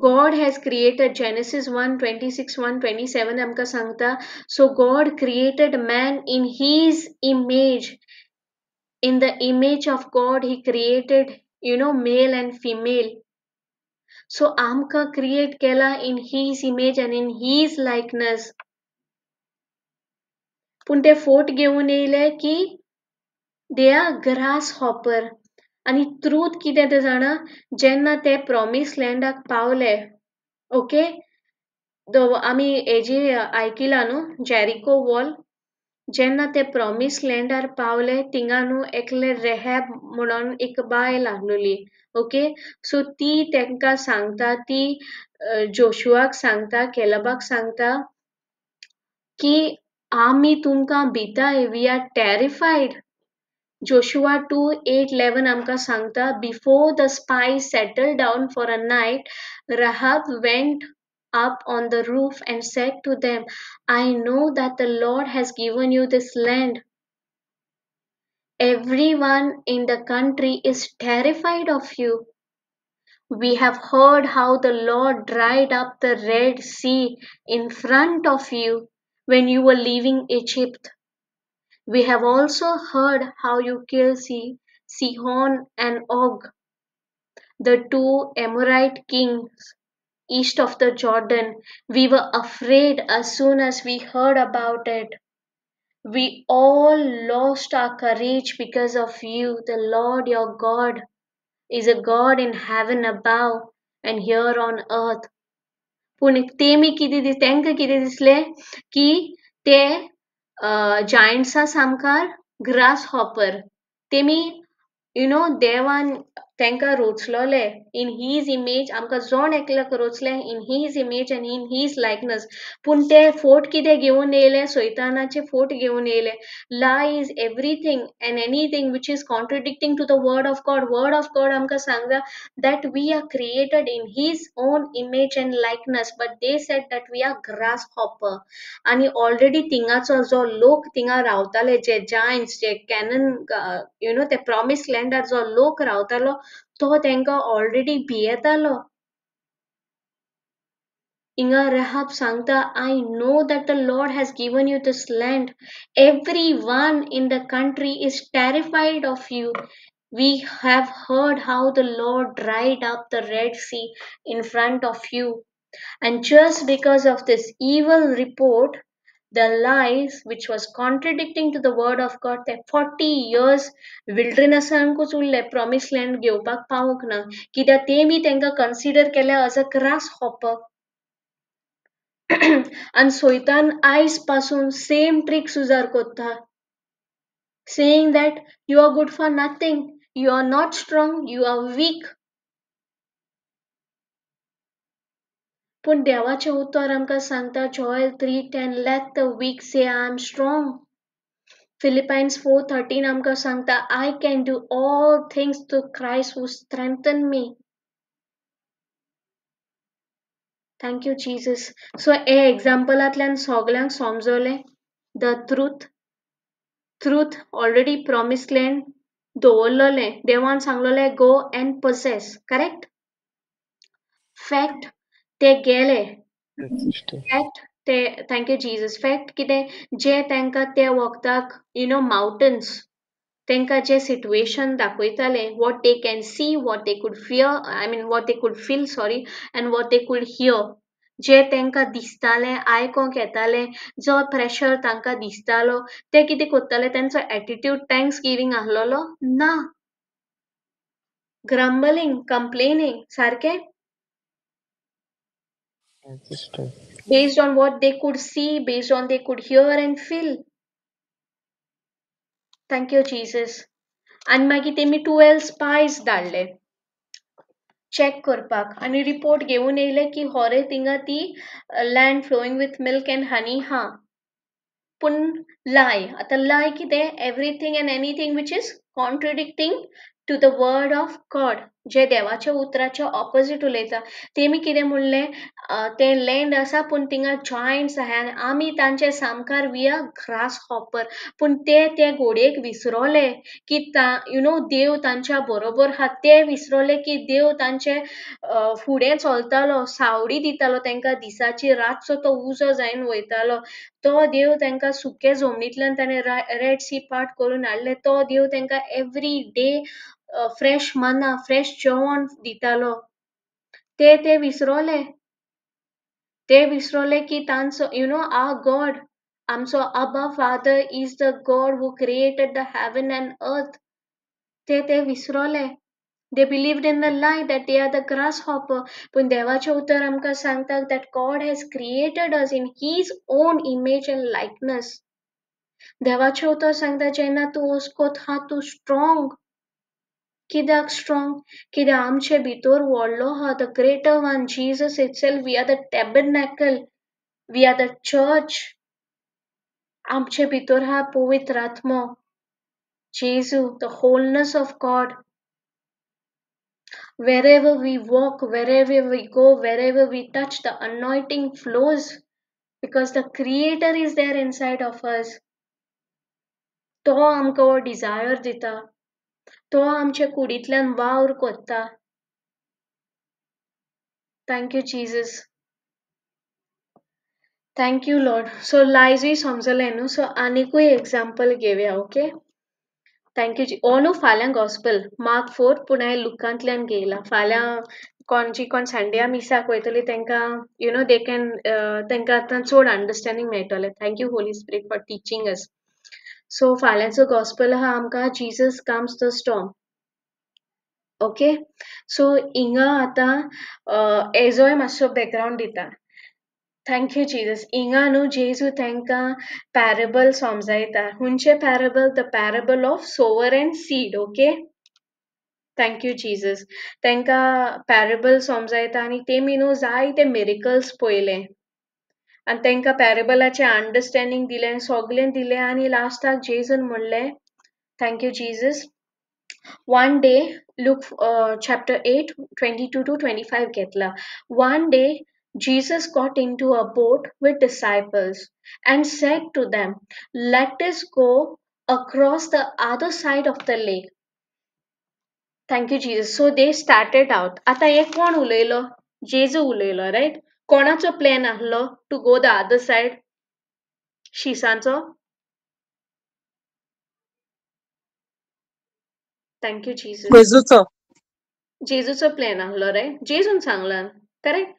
God has created, Genesis 1:26, 1:27 आमकां सांगता, so God created man in his image. In the image of God, he created, you know, male and female. So, आमकां create केला in his image and in his likeness. पूण ते फोट घेवन येयले की they are grasshopper. आनी truth कितें तें जाणा, जेन्ना ते प्रॉमिस लँडाक पावले, ओके, आमी हेजी आयकिला न्हू, जेरिको वॉल. जेन्ना ते प्रॉमिस लँडार पावले, थिंगा न्हू एकले रेहॅब म्हणून एक बायल आहलोली. ओके, सो ती तांकां सांगता, ती जोशुआक सांगता, केलबाक सांगता की आमी तुमकां भिताय, we are terrified. Joshua 2:8-11 आमकां सांगता, before the spies settle down for a night, Rahab went up on the roof and said to them, I know that the Lord has given you this land. Everyone in the country is terrified of you. We have heard how the Lord dried up the Red Sea in front of you when you were leaving Egypt. We have also heard how you killed Sihon and Og, the two Amorite kings east of the Jordan. We were afraid as soon as we heard about it. We all lost our courage because of you. The Lord your God is a God in heaven above and here on earth. पूण तेमी कितें तांकां कितें दिसलें की ते जायंट्सा सामकार grass hopper. तेमी you know देवान तांकां रोचलोले इन his image, आमकां जण एकल्याक रोचले in his image and in his likeness. पूण ते फोट कितें घेवन येयले, सैतानाचे फोट घेवन येयले. Lie is everything and anything which is contradicting to the word of God. Word of God आमकां सांगता that we are created in his own image and likeness, but they said that we are grasshopper. आनी already थिंगाचो जो लोक थिंगा रावताले, जे giants, जे कॅनन you know ते प्रॉमिस लँडार जो लोक रावतालो तो तांकां ऑलरेडी भियेतालो. हिंगा रेहाब सांगता, I know that the Lord has given you this land. Everyone in the country is terrified of you. We have heard how the Lord dried up the Red Sea in front of you. And just because of this evil report, the lies which was contradicting to the word of God, ते 40 years wilderness-आंकूच उरले, promised land घेवपाक पावूंक ना, कित्याक तेमी तांकां consider केल्या as a grasshopper. आनी सैतान आयज पासून सेम ट्रिक सुजार कोत्ता, saying that you are good for nothing, you are not strong, you are weak. पूण देवाचें उतर आमकां सांगता, Joel 3:10, let the weak say I am strong. Philippians 4:13 आमकां सांगता, I can do all things through Christ who strengthen me. Thank you Jesus. So हे एग्जाम्पलांतल्यान सगल्यांक समजलें the truth. Truth already promise land दवरलेलें, देवान सांगलेलें go and possess, correct. Fact ते गेले, फॅक्ट ते, thank you Jesus. Fact कितें, जे तांकां ते वखदाक you know mountains तांकां जे situation दाखयताले, what they can see, what they could fear, I mean what they could feel, sorry, and what they could hear, जे तांकां दिसतालें, आयकोंक येतालें, जो प्रेशर तांकां दिसतालो, ते कितें करताले, तांचो एटिट्यूड thanks giving आसलेलो ना, ग्रम्बलिंग, कंप्लेनिंग सारकें, based on what they could see, based on they could hear and feel. Thank you Jesus. आनी मागीर तेमी 12 स्पायस धाडले चॅक करपाक आनी रिपोर्ट घेवन येयले की होरे थिंगा ती land flowing with milk and honey हा. पूण लाय, आतां लाय कितें, everything and anything which is contradicting to the word of God, जे देवाच्या उतराच्या ऑपोजीट उलयता. तेमी कितें म्हणलें, तें लँड आसा पूण थिंगा जायंट्स आहा आनी आमी तांचे सामकार we are grass hopper. पूण ते ते घोडयेक विसरोले की you know देव तांच्या बरोबर आहा, ते विसरोले की देव तांचे फुडें चलतालो, सावडी दितालो तांकां दिसाची, रातचो तो उजो जायन वयतालो. तो देव तांकां सुके जमनींतल्यान ताणें रेड सी पार्ट करून हाडले, तो देव तांकां एवरी डे फ्रेश मना, फ्रेश जेवण दितालो. ते ते विसरोले, ते विसरोले की तांचो you know our God, आमचो Abba father is the God who created the heaven and earth. ते ते विसरोले. They believed in the lie that they are the grasshopper. पूण देवाचें उतर आमकां सांगता that God has created us in his own image and likeness. देवाचें उतर सांगता जेन्ना तूं ओस्कोत हा तूं स्ट्रॉंग. कित्याक स्ट्रॉंग? कित्याक आमचे भितर व्हडलो आहा the greater one, Jesus itself. We are the tabernacle, we are the church. आमचे भितर आहा पवित्र आत्मो, जेजू, the wholeness of God. Wherever we walk, wherever we go, wherever we touch, the anointing flows because the Creator is there inside of us. तो आमकां हो Dzire दिता, तो आमच्या कुडींतल्यान वावर कोत्ता. Thank you Jesus, thank you Lord. So लायजूय समजलें न्हू. सो आनिकूय एग्जाम्पल घेवया, ओके. Thank you. हो न्हू फाल्यां गॉस्पल मार्क 4, पूण हांवें लुकांतल्यान घेयला, फाल्यां कोण जी कोण संड्या मिसाक वयतली तांकां you know they can तांकां आतां चड अंडरस्टँडींग मेळटलें. Thank you Holy Spirit for teaching us. So फाल्यांचो gospel आहा आमकां Jesus calms the storm. Okay, so हिंगा आतां हेजोय मातसो बॅकग्रावंड दिता. Thank you Jesus. हिंगा न्हू जेजू तांकां पॅरेबल समजायता. खंयचे parable? The parable of sower and seed. Okay, thank you Jesus. तांकां पॅरेबल समजायता आनी तेमी न्हू जायते मिरेकल्स पळयले आनी तांकां पॅरेबलाचें अंडरस्टँडींग दिलें, सगलें दिलें आनी लास्टाक जेजून म्हणलें, thank you Jesus. One day, Luke chapter 8, 22 to 25 घेतला. One day Jesus got into a boat with disciples and said to them, let us go across the other side of the lake. Thank you Jesus. So they started out. आतां हें कोण उलयलो? जेजू उलयलो, right? कोणाचो plan आहलो to go the other side? शिसांचो? Thank you Jesus. जेजूचो. जेजूचो प्लॅन आहलो, रायट? जेजून सांगलां, करेक्ट?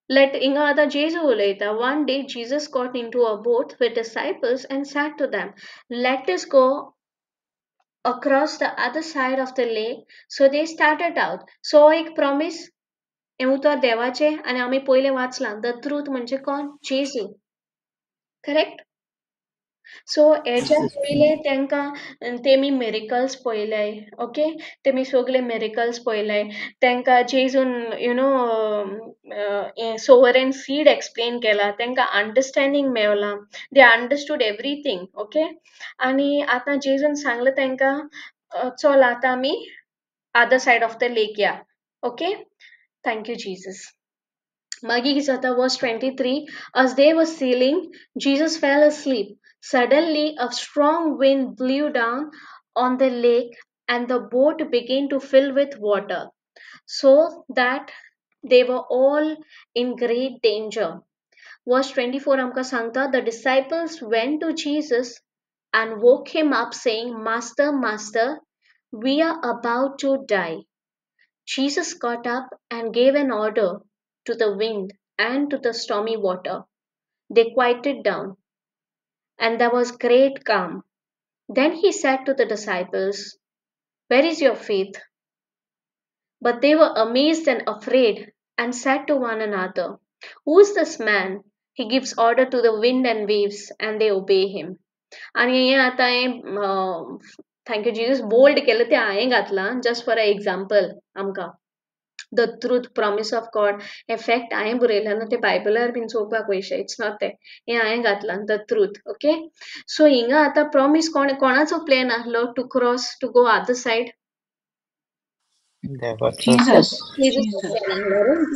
Let हिंगा आतां जेजू उलयता. One day Jesus got into a boat with disciples and said to them, let us go across the other side of the lake. So they started out. So एक promise, हें उतर देवाचें आनी आमी पयलें वाचलां, the truth म्हणजे कोण? जेजू, करेक्ट? सो हेच्या पयलें तांकां तेमी मिरेकल्स पळयले, ओके? तेमी सगळे मिरेकल्स पळयले, तांकां जेजून you know हें सोवर एंड सीड एक्सप्लेन केला, तांकां understanding मेवलां, they understood everything. Okay, आनी आतां जेजून सांगलें तांकां, चल आतां आमी other side of the lake या. Okay, thank you Jesus. मागीर कितें जाता? Verse 23, as they were sailing, Jesus fell asleep. Suddenly a strong wind blew down on the lake and the boat began to fill with water, so that they were all in great danger. Verse 24 आमकां सांगता, the disciples went to Jesus and woke him up saying, Master, Master, we are about to die. Jesus got up and gave an order to the wind and to the stormy water. They quieted down, and there was great calm. Then he said to the disciples, Where is your faith? But they were amazed and afraid and said to one another, Who is this man? He gives order to the wind and waves, and they obey him. आनी हें आतां हें thank you Jesus bold केलें तें हांवें घातलां just for a example आमकां. The truth, promise of God, हें फॅक्ट हांवें बरयलां न्हू, तें बायबलार बीन चोवपाक वयशे, it's not तें, हें हांवें घातलां the truth. Okay, सो हिंगा आतां प्रॉमीस कोण कोणाचो प्लॅन आहलो to cross to go other side?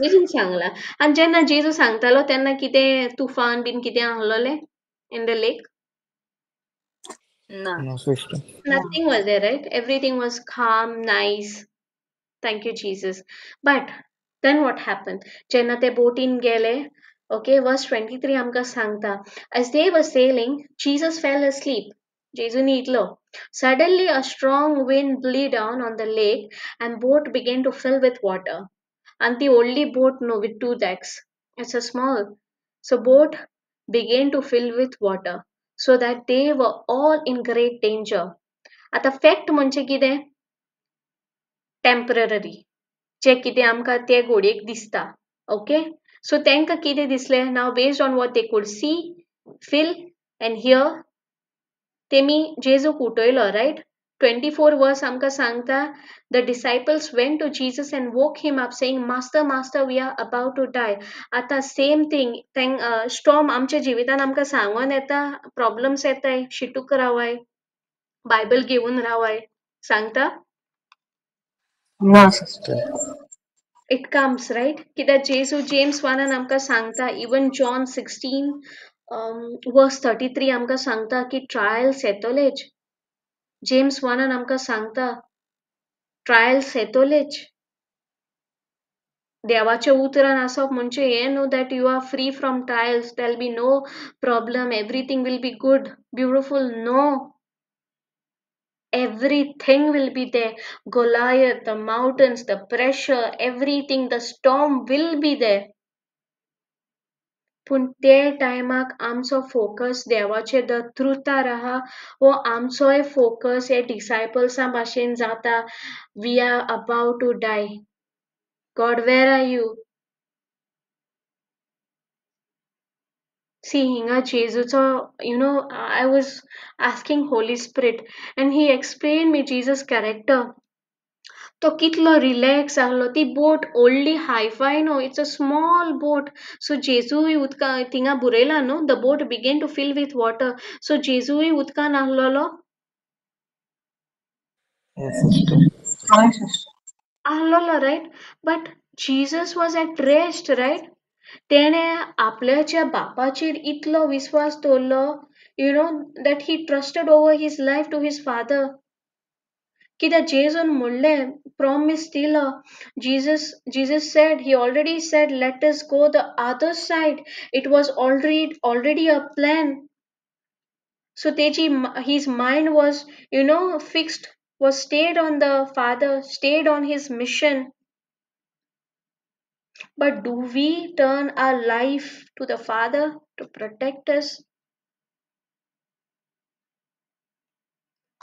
जेजून सांगलां. आनी जेन्ना जेजू सांगतालो तेन्ना कितें तुफान बीन कितें आहलोलें in the lake? Nothing was there, right? Everything was calm, nice. Thank you Jesus. But then what happened? जेन्ना ते बोटीन गेले, okay, verse 23 आमकां सांगता, as they were sailing, Jesus fell asleep. जेजू न्हिदलो. Suddenly a strong wind blew down on the lake and boat began to fill with water. आनी ती व्हडली बोट न्हू with 2 decks. It's a small. So boat began to fill with water, so that they were all in great danger. आतां fact म्हणजे कितें? Temporary, जे कितें आमकां ते घोडयेक दिसता. ओके, सो तांकां कितें दिसलें? Now based on what they could see, feel and hear, तेमी जेजूक उठयलो, रायट? 24 वर्स आमकां सांगता, the disciples went to Jesus and woke him up saying, Master, Master, we are about to die. आतां same thing, storm आमच्या जिवितान आमकां सांगोन येता, problems येताय, शिटूक रावाय, बायबल घेवन रावाय, सांगता? ना sister. It comes, right? कित्याक जेजू जेम्स 1 आमकां सांगता, इवन जॉन 16 वर्स 33 आमकां सांगता की ट्रायल्स येतलेच. जेम्स 1 आमकां सांगता ट्रायल्स येतलेच. देवाच्या उतरान आसप म्हणजे हें न्हू that you are free from trials, there will be no problem, everything will be good, beautiful. No, Everything will be there. Goliath, the mountains, the pressure, everything, the storm will be there. पूण ते टायमाक आमचो focus देवाचेर, the ट्रुथार आहा, वो आमचोय focus हे डिसायपल्सां भाशेन जाता. We are about to die, God where are you? See हिंगा जेजूचो, I was asking Holy Spirit and he explain me Jesus character. तो कितलो रिलॅक्स आहलो. ती बोट व्हडली हायफाय न्हू, it's a small boat. So जेजूय उदका थिंगा बुरयला न्हू, the boat began to fill with water. So जेजूय उदकान आहलोलो. Yes, sister. हय sister. आहलोलो, right? But Jesus was at rest, right? तेणें आपल्याच्या बापाचेर इतलो विस्वास दवरलो, that he trusted over his life to his father. कित्याक जेजून म्हणलें, प्रॉमीस दिलो. Jesus said, he already said, let us go the other side. It was already a plan. So तेजी his mind was, fixed, was stayed on the father, stayed on his mission. But do we turn our life to the Father to protect us?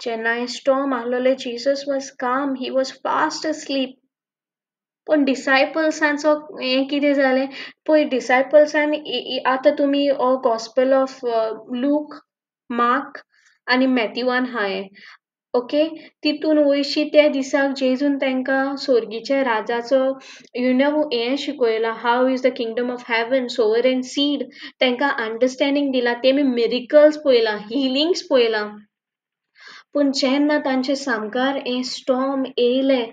Chennai storm आहलोले, Jesus was calm, he was fast asleep. पूण डिसायपल्सांचो हें कितें जालें पळय, डिसायपल्सान आतां तुमी हो gospel of look, mark आनी मॅथ्यूवान आहा, ओके? तितून वयशी त्या दिसाक जेजून तांकां सोर्गीच्या राजाचो हें शिकयलां, how is the kingdom of heaven, sower and seed. तांकां अंडरस्टँडींग दिलां, तेमी मिरिकल्स पळयलां, हिलिंग्स पळयलां. पूण जेन्ना तांचे सामकार हें स्टॉर्म येयलें,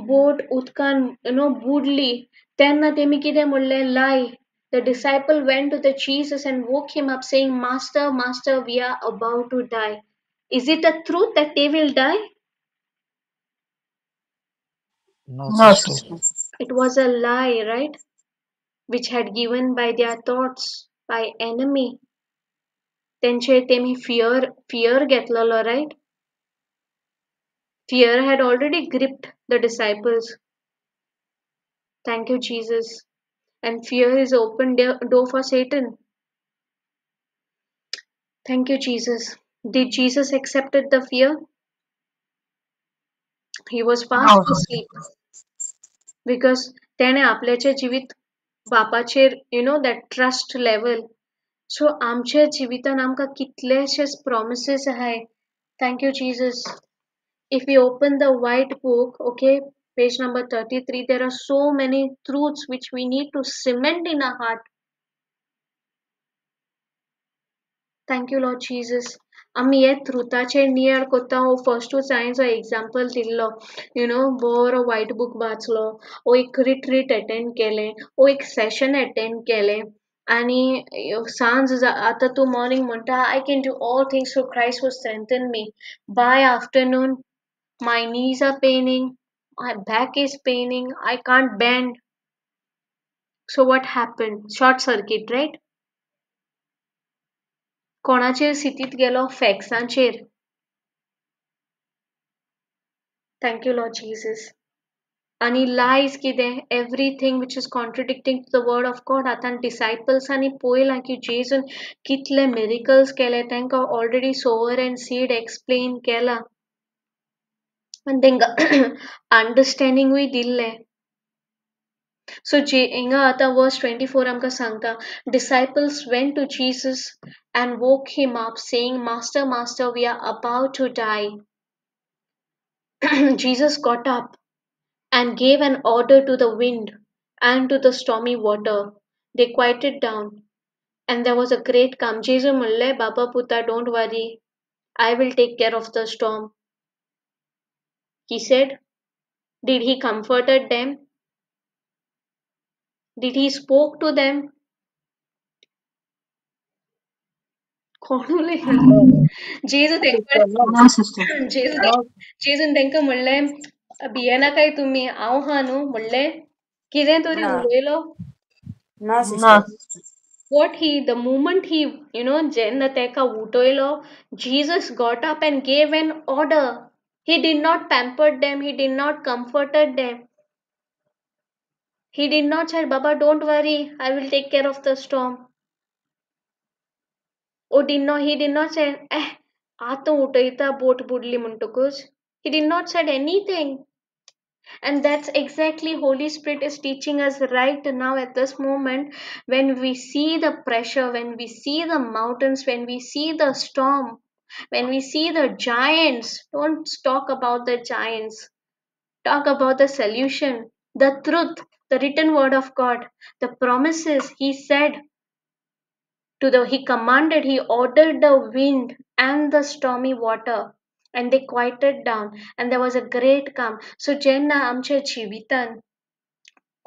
बोट उदकान बुडली, तेन्ना तेमी कितें म्हणलें? Lie. The disciple went to the Jesus and woke him up saying, Master, Master, we are about to die. Is it a truth that they will die? No, No, sister. Sister. It was a lie, right? Which had given by their thoughts, by enemy. तेंचे तेमी fear घेतलेलो, right? Fear had already gripped the disciples. Thank you, Jesus. And fear is open door for Satan. Thank you, Jesus. Did Jesus accepted the fear? He was fast No, asleep. Because तेणे आपल्याचे जिवीत बापाचेर, that trust level. So आमच्या जिवितान आमकां कितलेशेच promises आहाय. Thank you, Jesus. If we open the white book, okay, page number 33, there are so many truths which we need to cement in our heart. Thank you, Lord Jesus. आमी हे ट्रुथाचेर नियाळ करता. हो फर्स्टूच हांवें जो एग्जाम्पल दिल्लो, बरो व्हायट बूक वाचलो, वो एक रिट्रीट अटेंड केलें, वो एक सेशन अटेंड केलें, आनी सांज आतां तूं मॉर्निंग म्हणटा, I can do all things through Christ who strengthen me. By afternoon my knees are paining, my back is paining, I can't bend. So what happened? Short circuit, right? कोणाचेर सितीत गेलो? फॅक्सांचेर. Thank you Lord Jesus. आनी lies कितें? Everything which is contradicting to the word of God. आतां डिसायपल्सांनी पळयलां की जेजून कितले miracles केले, तांकां already sower and seed explain केला आनी तांकां अंडरस्टँडिंगूय दिल्लें. सो जे हिंगा आतां वर्स 24 आमकां सांगता, disciples went to Jesus and woke him up saying, Master, Master, we are about to die. Jesus got up and gave an order to the wind and to the stormy water. They quieted down and there was a great calm. जेजू म्हणलें, बाबा पुता, don't worry, I will take care of the storm. He said, did he comforted them? Did he spoke to them? कोण उलयता? जेजू No, sister. जेजून तांकां म्हणलें, भियेनाकाय तुमी, हांव आहा न्हू. म्हणलें कितें तरी ना. उलयलो? ना, No, sister. Sister. What he, the moment he, जेन्ना तेका उठयलो, Jesus got up and gave an order. He did not pamper them, he did not comforted them. He did not say, Baba, don't worry, I will take care of the storm. Or did not he did not say, eh, आतां उठयता बोट बुडली म्हणटकूच. He did not said anything. And that's exactly Holy Spirit is teaching us right now at this moment. When we see the pressure, when we see the mountains, when we see the storm, when we see the giants, don't talk about the giants. Talk about the solution, the truth, the written word of God, the promises he said to the, he commanded, he ordered the wind and the stormy water, and they quieted down, and there was a great calm. So जेन्ना आमच्या जिवितान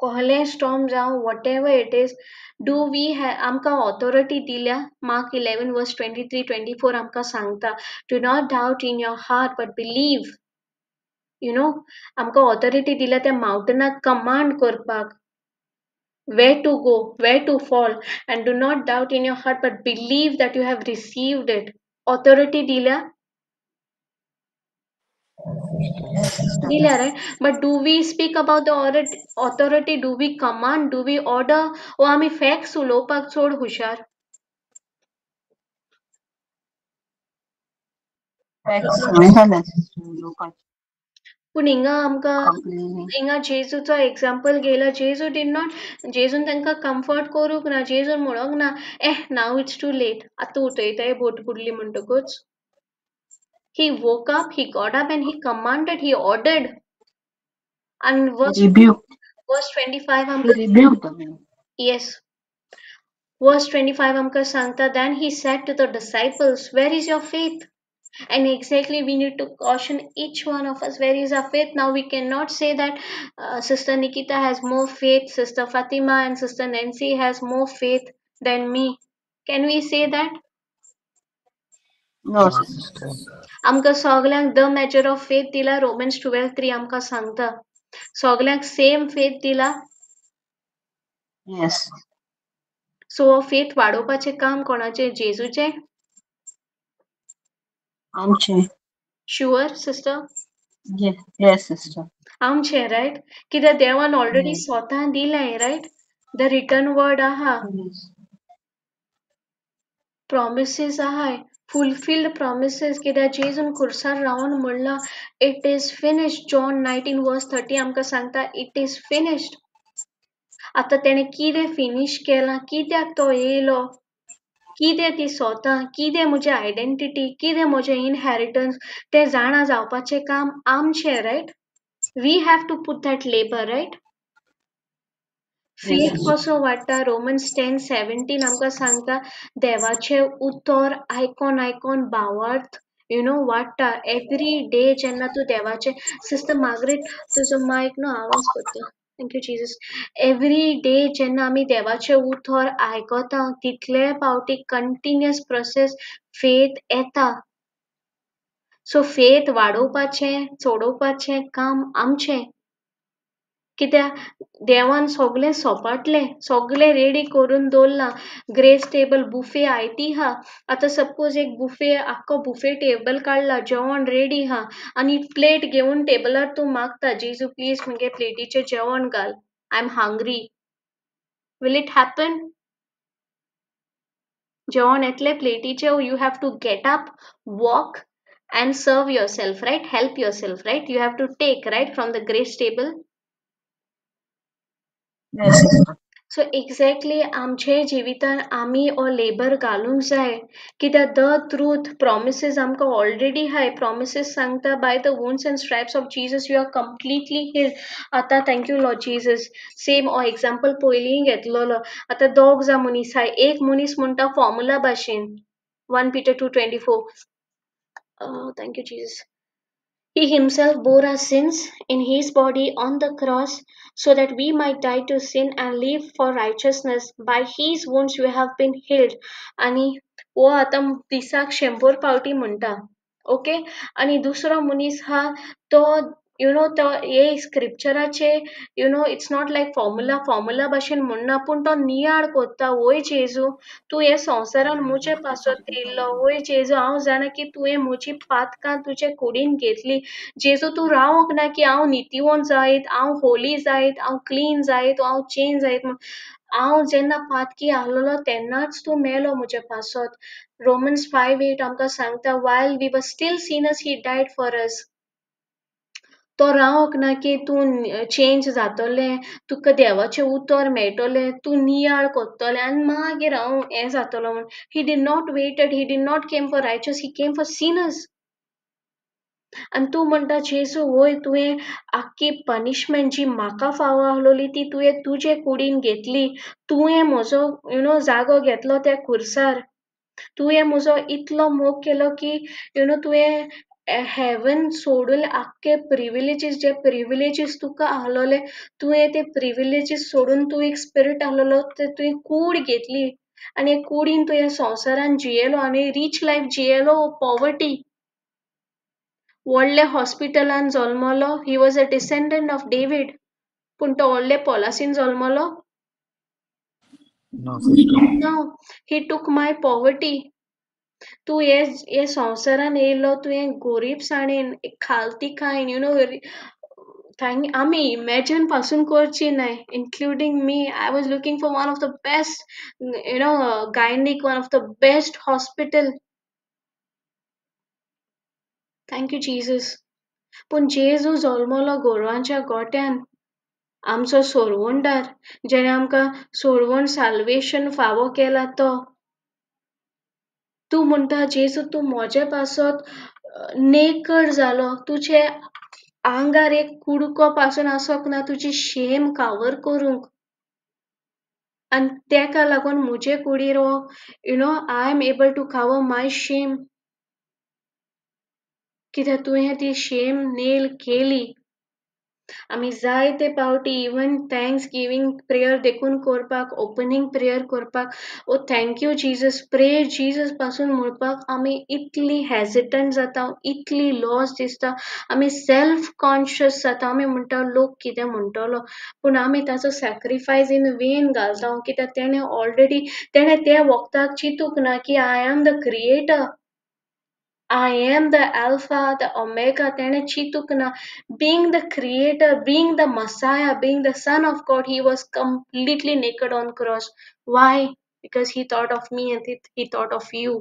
कहलें storm जावं, whatever it is, do we have, आमकां authority दिल्या? Mark 11 verse 23-24 आमकां सांगता, do not doubt in your heart but believe. You know, आमकां authority दिल्या त्या माउंटनाक command करपाक, where to go, where to fall, and do not doubt in your heart but believe that you have received it. Authority दिल्या? दिल्या, right? But do we speak about the authority? Do we command? Do we order? ओ आमी facts उलोवपाक चड हुशार? पूण हिंगा आमकां हिंगा जेजूचो एग्जाम्पल घेयला. जेजू did not, जेजून तांकां कम्फर्ट करूंक ना. जेजून म्हणोंक ना, eh now it's too late, आतां उठयताय बोट बुडली म्हणटकूच. He woke up, he got up and he commanded, he ordered. And verse 25 आमकां, yes, verse 25 आमकां सांगता, then he said to the disciples, where is your faith? And exactly we need to caution each one of us, where is our faith? Now we cannot say that Sister Nikita has more faith, Sister Fatima and Sister Nancy has more faith than me. Can we say that? No, sister. आमकां सगल्यांक the measure of faith दिला. Romans 12:3 आमकां सांगता सगल्यांक same faith दिला. Yes. So faith वाडोवपाचें काम कोणाचें? जेजूचें? आमचें. Sure sister? Yes sister. आमचें, रायट? कित्याक देवान ऑलरेडी स्वता दिलें, रायट? The return word आहा, प्रॉमिसीस आहाय, फुलफिल्ड प्रॉमिसीस. कित्याक जेजून खुर्सार रावन म्हणलां, it is finished. John 19 verse 30 आमकां सांगता, it is finished. आतां तेणें कितें फिनीश केलां? कित्याक तो येयलो? कितें ती स्वता, कितें म्हजें आयडेंटिटी, कितें म्हजें इनहेरिटन्स, तें जाणा जावपाचें काम आमचें, right? We have to put that labour, right? Faith कसो वाडटा? रोमन्स 10:17 आमकां सांगता, देवाचें उतर आयकोन आयकोन भावार्थ you know वाडटा एवरी डे. जेन्ना तूं देवाचें, सिस्टर मार्गरेट तुजो मायक न्हू आवाज करता, thank you Jesus. Every day जेन्ना आमी देवाचें उतर आयकता तितले पावटी कंटिन्युअस प्रोसेस फेथ येता. सो फेथ वाडोवपाचें चडोवपाचें काम आमचें. कित्याक देवान सगलें सोपाटलें, सगलें रेडी करून दवरलां. ग्रेस टेबल बुफे आयती आहा. आतां सपोज एक बुफे, आख्खो बुफे टेबल काडला, जेवण रेडी आहा आनी प्लेट घेवन टेबलार तूं मागता, जेजू प्लीज म्हगे प्लेटीचें जेवण घाल, I am hungry. Will it happen? जेवण येतलें प्लेटीचें? You have to get up, walk and serve yourself, right? Help yourself, right? You have to take, right, from the grace table. Yes. So exactly आमचे जिवितान आमी हो labour घालूंक जाय. कित्याक the truth promises आमकां ऑलरेडी आहाय. प्रॉमिसीस सांगता, by the wounds and stripes of Jesus you are completely healed. आतां thank you Lord Jesus. Same हो एग्जाम्पल पयलीं घेतलेलो. आतां दोग जाण मनीस आहाय, एक मनीस म्हणटा फॉर्मुला भाशेन, 1 Peter 2:24. Thank you Jesus. He himself bore our sins in his body on the cross so that we might die to sin and live for righteousness. By his wounds you have been healed. आणि वो आतां दिसाक 100 पावटी म्हणटा, okay? आनी दुसरो मनीस हा तो You know तो हे स्क्रिप्चराचे, you know, it's not like formula, formula भाशेन म्हणना, पूण तो नियाळ कोत्ता. वय जेजू, तूं हे संवसारान म्हजे पासत येयल्लो. वय जेजू, हांव जाणा की तुवें म्हजी पातकां तुजे कुडीन घेतली. जेजू, तूं रावंक ना की हांव नितीवंत जायत, हांव होली जायत, हांव क्लीन जायत, हांव चेंज जायत म्हूण. हांव जेन्ना पातकी आहलोलो तेन्नाच तूं मेलो म्हजे पासत. रोमन्स 5:8 आमकां सांगता, while we were still sinners he died for us. तो रावंक ना की तूं चेंज जातलें, तुका देवाचें उतर मेळटलें, तूं नियाळ कोत्तलें आनी मागीर हांव हें जातलो म्हूण. He did not waited, he did not came for righteous, he came for sinners. आनी तूं म्हणटा, जेजू वय तुवें आख्खी पनिशमेंट जी म्हाका फावो आहलोली ती तुवें तुजे कुडीन घेतली. तुवें म्हजो you know जागो घेतलो त्या खुर्सार. तुवें म्हजो इतलो मोग केलो की you know तुवें हेवन सोडून आख्खे प्रिविलेजीस, जे प्रिविलेजीस तुका आहलोले, तुवें ते प्रिविलेजीस सोडून तूं एक स्पिरीट आहलोलो, ते तुवें कूड घेतली आनी कुडीन तूं ह्या संवसारान जियेलो आनी रीच लायफ जियेलो. पॉवर्टी, व्हडल्या हॉस्पिटलान जल्मलो. He was a descendant of David, पूण तो व्हडले पॉलासीन जल्मलो? No, sister. No, he took my poverty. तूं हे संवसारान येयलो, तुवें गोरीबसाणेन, खालतीकायेन, you know, thank आमी इमॅजीन पासून करची न्हय, including me. I was looking for one of the best, you know, gynaec, one of the best hospital. Thank you Jesus. पूण जेजू जल्मलो गोरवांच्या गोट्यान, आमचो सोडवणदार, जेणे आमकां सोडवण साल्वेशन फावो केला तो. तूं म्हणटा, जेजू तूं म्हजे पासत नेकड जालो, तुजे आंगार एक कुडको पासून आसोंक ना तुजी शेम कावर करूंक. आनी तेका लागून म्हजे कुडीर, you know, I am able to cover my shame, कित्याक तुवें ती शेम नेल केली. आमी जायते पावटी इवन thanks giving prayer देखून करपाक, ओपनींग प्रेयर करपाक, oh thank you Jesus, praise Jesus पासून म्हणपाक आमी इतली हेजिटंट जाता, इतली लॉस दिसता, आमी सेल्फ कॉन्शियस जाता. आमी म्हणटा लोक कितें म्हणटलो, पूण आमी ताचो सॅक्रिफायस इन वेन घालता, कित्याक तेणें ऑलरेडी तेणें त्या वखदाक चिंतूंक ना की I am the creator, I am the Alpha, the Omega. तेणें चिंतूंक ना. Being the creator, being the Messiah, being the Son of God, he was completely naked on cross. Why? Because he thought of me and he thought of you.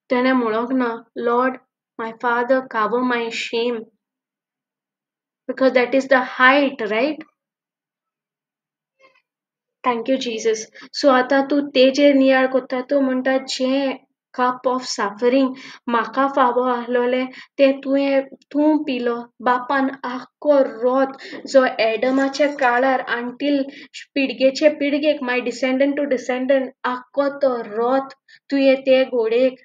तेणें म्हणोंक ना, Lord, my father, cover my shame, because that is the height, right? Thank you Jesus. So आतां तूं तेजेर नियाळ कोत्ता, तूं म्हणटा जें कप ऑफ सफरींग म्हाका फावो आहलोलें तें तुवें तूं पिलो. बापान आख्खो रोत जो एडमाच्या काळार अंटील पिळगेचे पिळगेक, माय डिसेंडंट टू डिसेंडंट, आख्खो तो रोत तुवें ते घोडयेक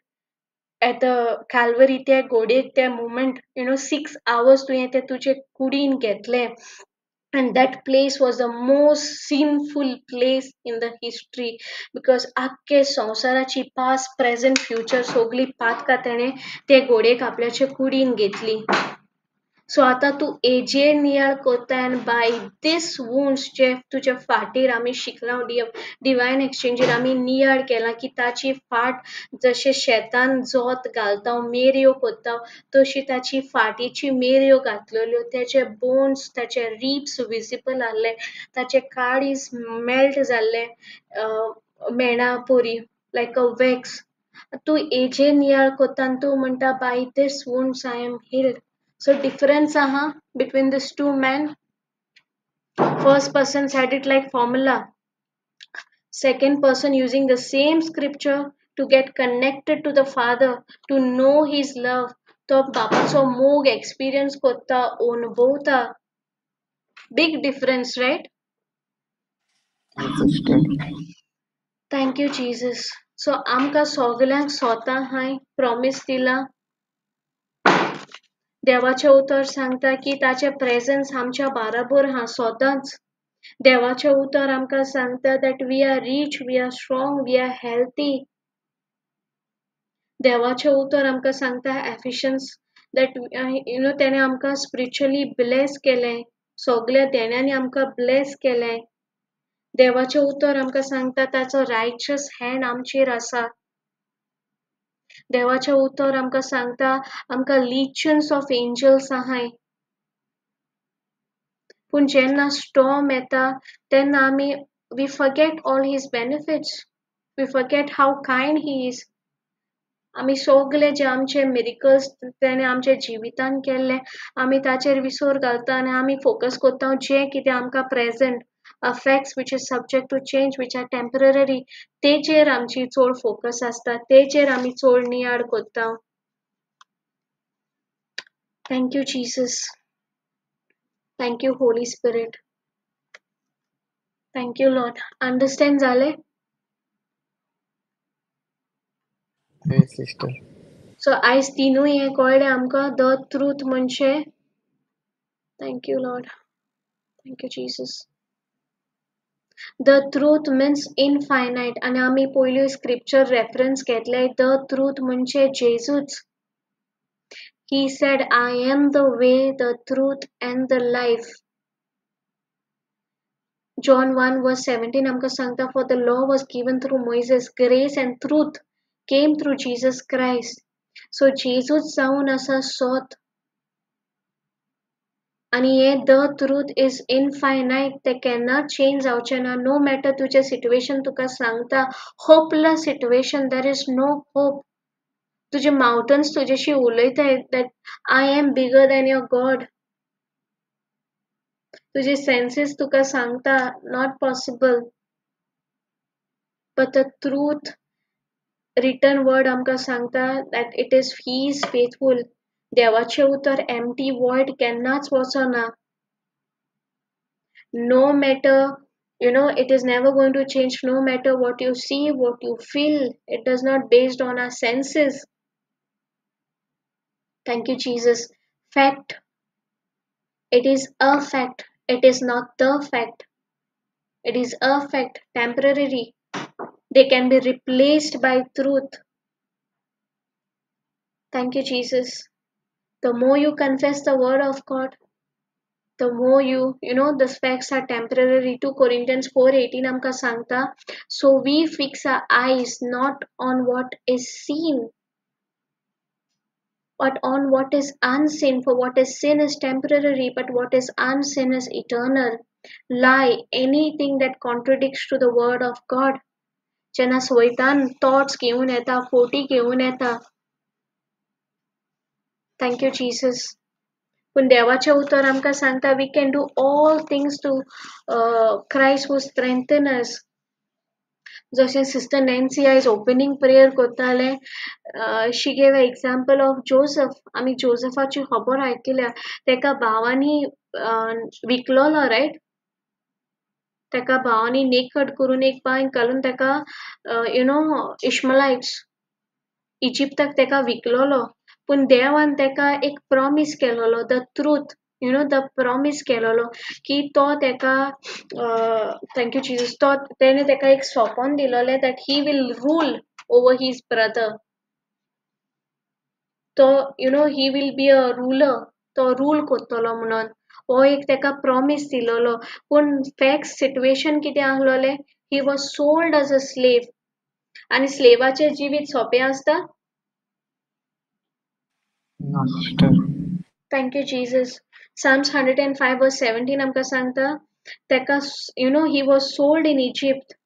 एट the Calvary, ते घोडयेक, ते मुमेंट, you know, 6 hours तुवें ते तुजे कुडीन घेतलें. And that place was the most sinful place in the history, because आख्खे संवसाराची past, present, future सगळी पातकां तेणें ते घोडयेक आपल्याचे कुडीन घेतली. सो आतां तूं एजेर नियाळ कोत्ता आनी बाय दीस वुंड्स जे तुज्या फाटीर आमी शिकला, डिवायन एक्सचेंजीर आमी नियाळ केला की ताची फाट जशें शेतान जोत घालता, मेरयो कोत्ता, तशी ताची फाटीची मेरयो घातलेल्यो, ताचे बोन्स, ताचे रिब्स विजिबल आहले, ताचे काळीज मेल्ट जाल्लें मेणा पोरी, लायक अ वॅक्स. तूं एजेर नियाळ कोत्ता आनी तूं म्हणटा, by this wounds I am healed. So difference aha between these two men. First person said it like formula. Second person using the same scripture to get connected to the Father, to know His love. तो बापाचो मोग experience कोत्ता, अनुभवता. Big difference, right? Yes, sister. Thank you Jesus. So आमकां सगल्यांक स्वता हांय promise दिला. देवाचें उतर सांगता की ताचें प्रेजन्स आमच्या बाराबोर हा सदांच. देवाचें उतर आमकां सांगता that we are rich, we are strong, we are healthy. देवाचें उतर आमकां सांगता एफिशियन्स That you know तेणें आमकां स्पिरिच्युअली ब्लेस केलें, सगल्या देण्यांनी आमकां ब्लेस केलें. देवाचें उतर आमकां सांगता ताचो रायचस हँड आमचेर आसा. देवाचें उतर आमकां सांगता आमकां लिजन्स ऑफ एंजल्स आहाय. पूण जेन्ना स्टॉर्म येता तेन्ना आमी we forget all his benefits, we forget how kind he is. आमी सगले जे आमचे मिरिकल्स तेणें आमच्या जिवितान केल्ले आमी ताचेर विसर घालता आनी आमी फोकस करता जें कितें आमकां present affects which is subject to change, which are temporary, तेचेर आमची चड फोकस आसता, तेचेर आमी चड नियाळ करता. Thank you Jesus, thank you Holy Spirit, thank you Lord. Understand जालें? हय सिस्टर. सो आयज तिनूय हें कळ्ळें आमकां, the truth म्हणजे. Thank you Lord, thank you Jesus. The truth means infinite. आनी आमी पयल्यो स्क्रिप्चर रेफरन्स घेतले. The truth म्हणजे जेजूच. He said, I am the way, the truth and the life. John 1 verse 17 आमकां सांगता, for the law was given through Moses, grace and truth came through Jesus Christ. So जेजूच जावन आसा सोत. आनी हें the truth is infinite, तें केन्ना change जावचें ना. नो मॅटर तुजें सिट्युएशन तुका सांगता hopeless situation, there is no hope. तुजे mountains तुजेशी उलयताय that I am bigger than your God. तुजे सेन्सीस तुका सांगता not possible. But the truth written word आमकां सांगता that it is, he is faithful. देवाचें उतर एम्प्टी वॉयड केन्नाच वचना. No matter, you know, it is never going to change. No matter what you see, what you feel, it does not based on our senses. Thank you Jesus. Fact, it is a fact, it is not the fact. It is a fact, temporary. They can be replaced by truth. Thank you Jesus. The more you confess the word of God, the more you, you know, the facts are temporary. 2 Corinthians 4:18 आमकां सांगता, so we fix our eyes not on what is seen, but on what is unseen. For what is seen is temporary, but what is unseen is eternal. Lie, anything that contradicts to the word of God. जेन्ना स्वयतान thoughts घेवन येता, forty घेवन येता. Thank you Jesus. पूण देवाचें उतर आमकां सांगता we can do all things to Christ who strengthen us. जशें सिस्टर नॅन्सी आयज ओपनिंग प्रेयर करतालें, she gave a example of Joseph. आमी जोजफाची खबर आयकल्या, तेका भावांनी विकलोलो, रायट? तेका भावांनी नेकड करून एक बांय घालून तेका you know इश्मलायट्स इजिप्ताक तेका विकलोलो. पूण देवान तेका एक प्रॉमीस केलोलो, the truth, you know, the promise केलोलो की तो तेका, thank you Jesus, तो तेणे तेका एक सोपोन दिलोलें that he will rule over his brother. तो you know he will be a ruler, तो रूल करतलो म्हणून हो एक तेका प्रॉमीस दिलोलो. पूण फॅक्ट सिट्युएशन कितें आसलोलें, he was sold as a slave. आनी स्लेवाचें जिवीत सोंपें आसता? ना sister. Thank you Jesus. Psalms 105 verse 17 आमकां सांगता तेका, you know, he was sold in Egypt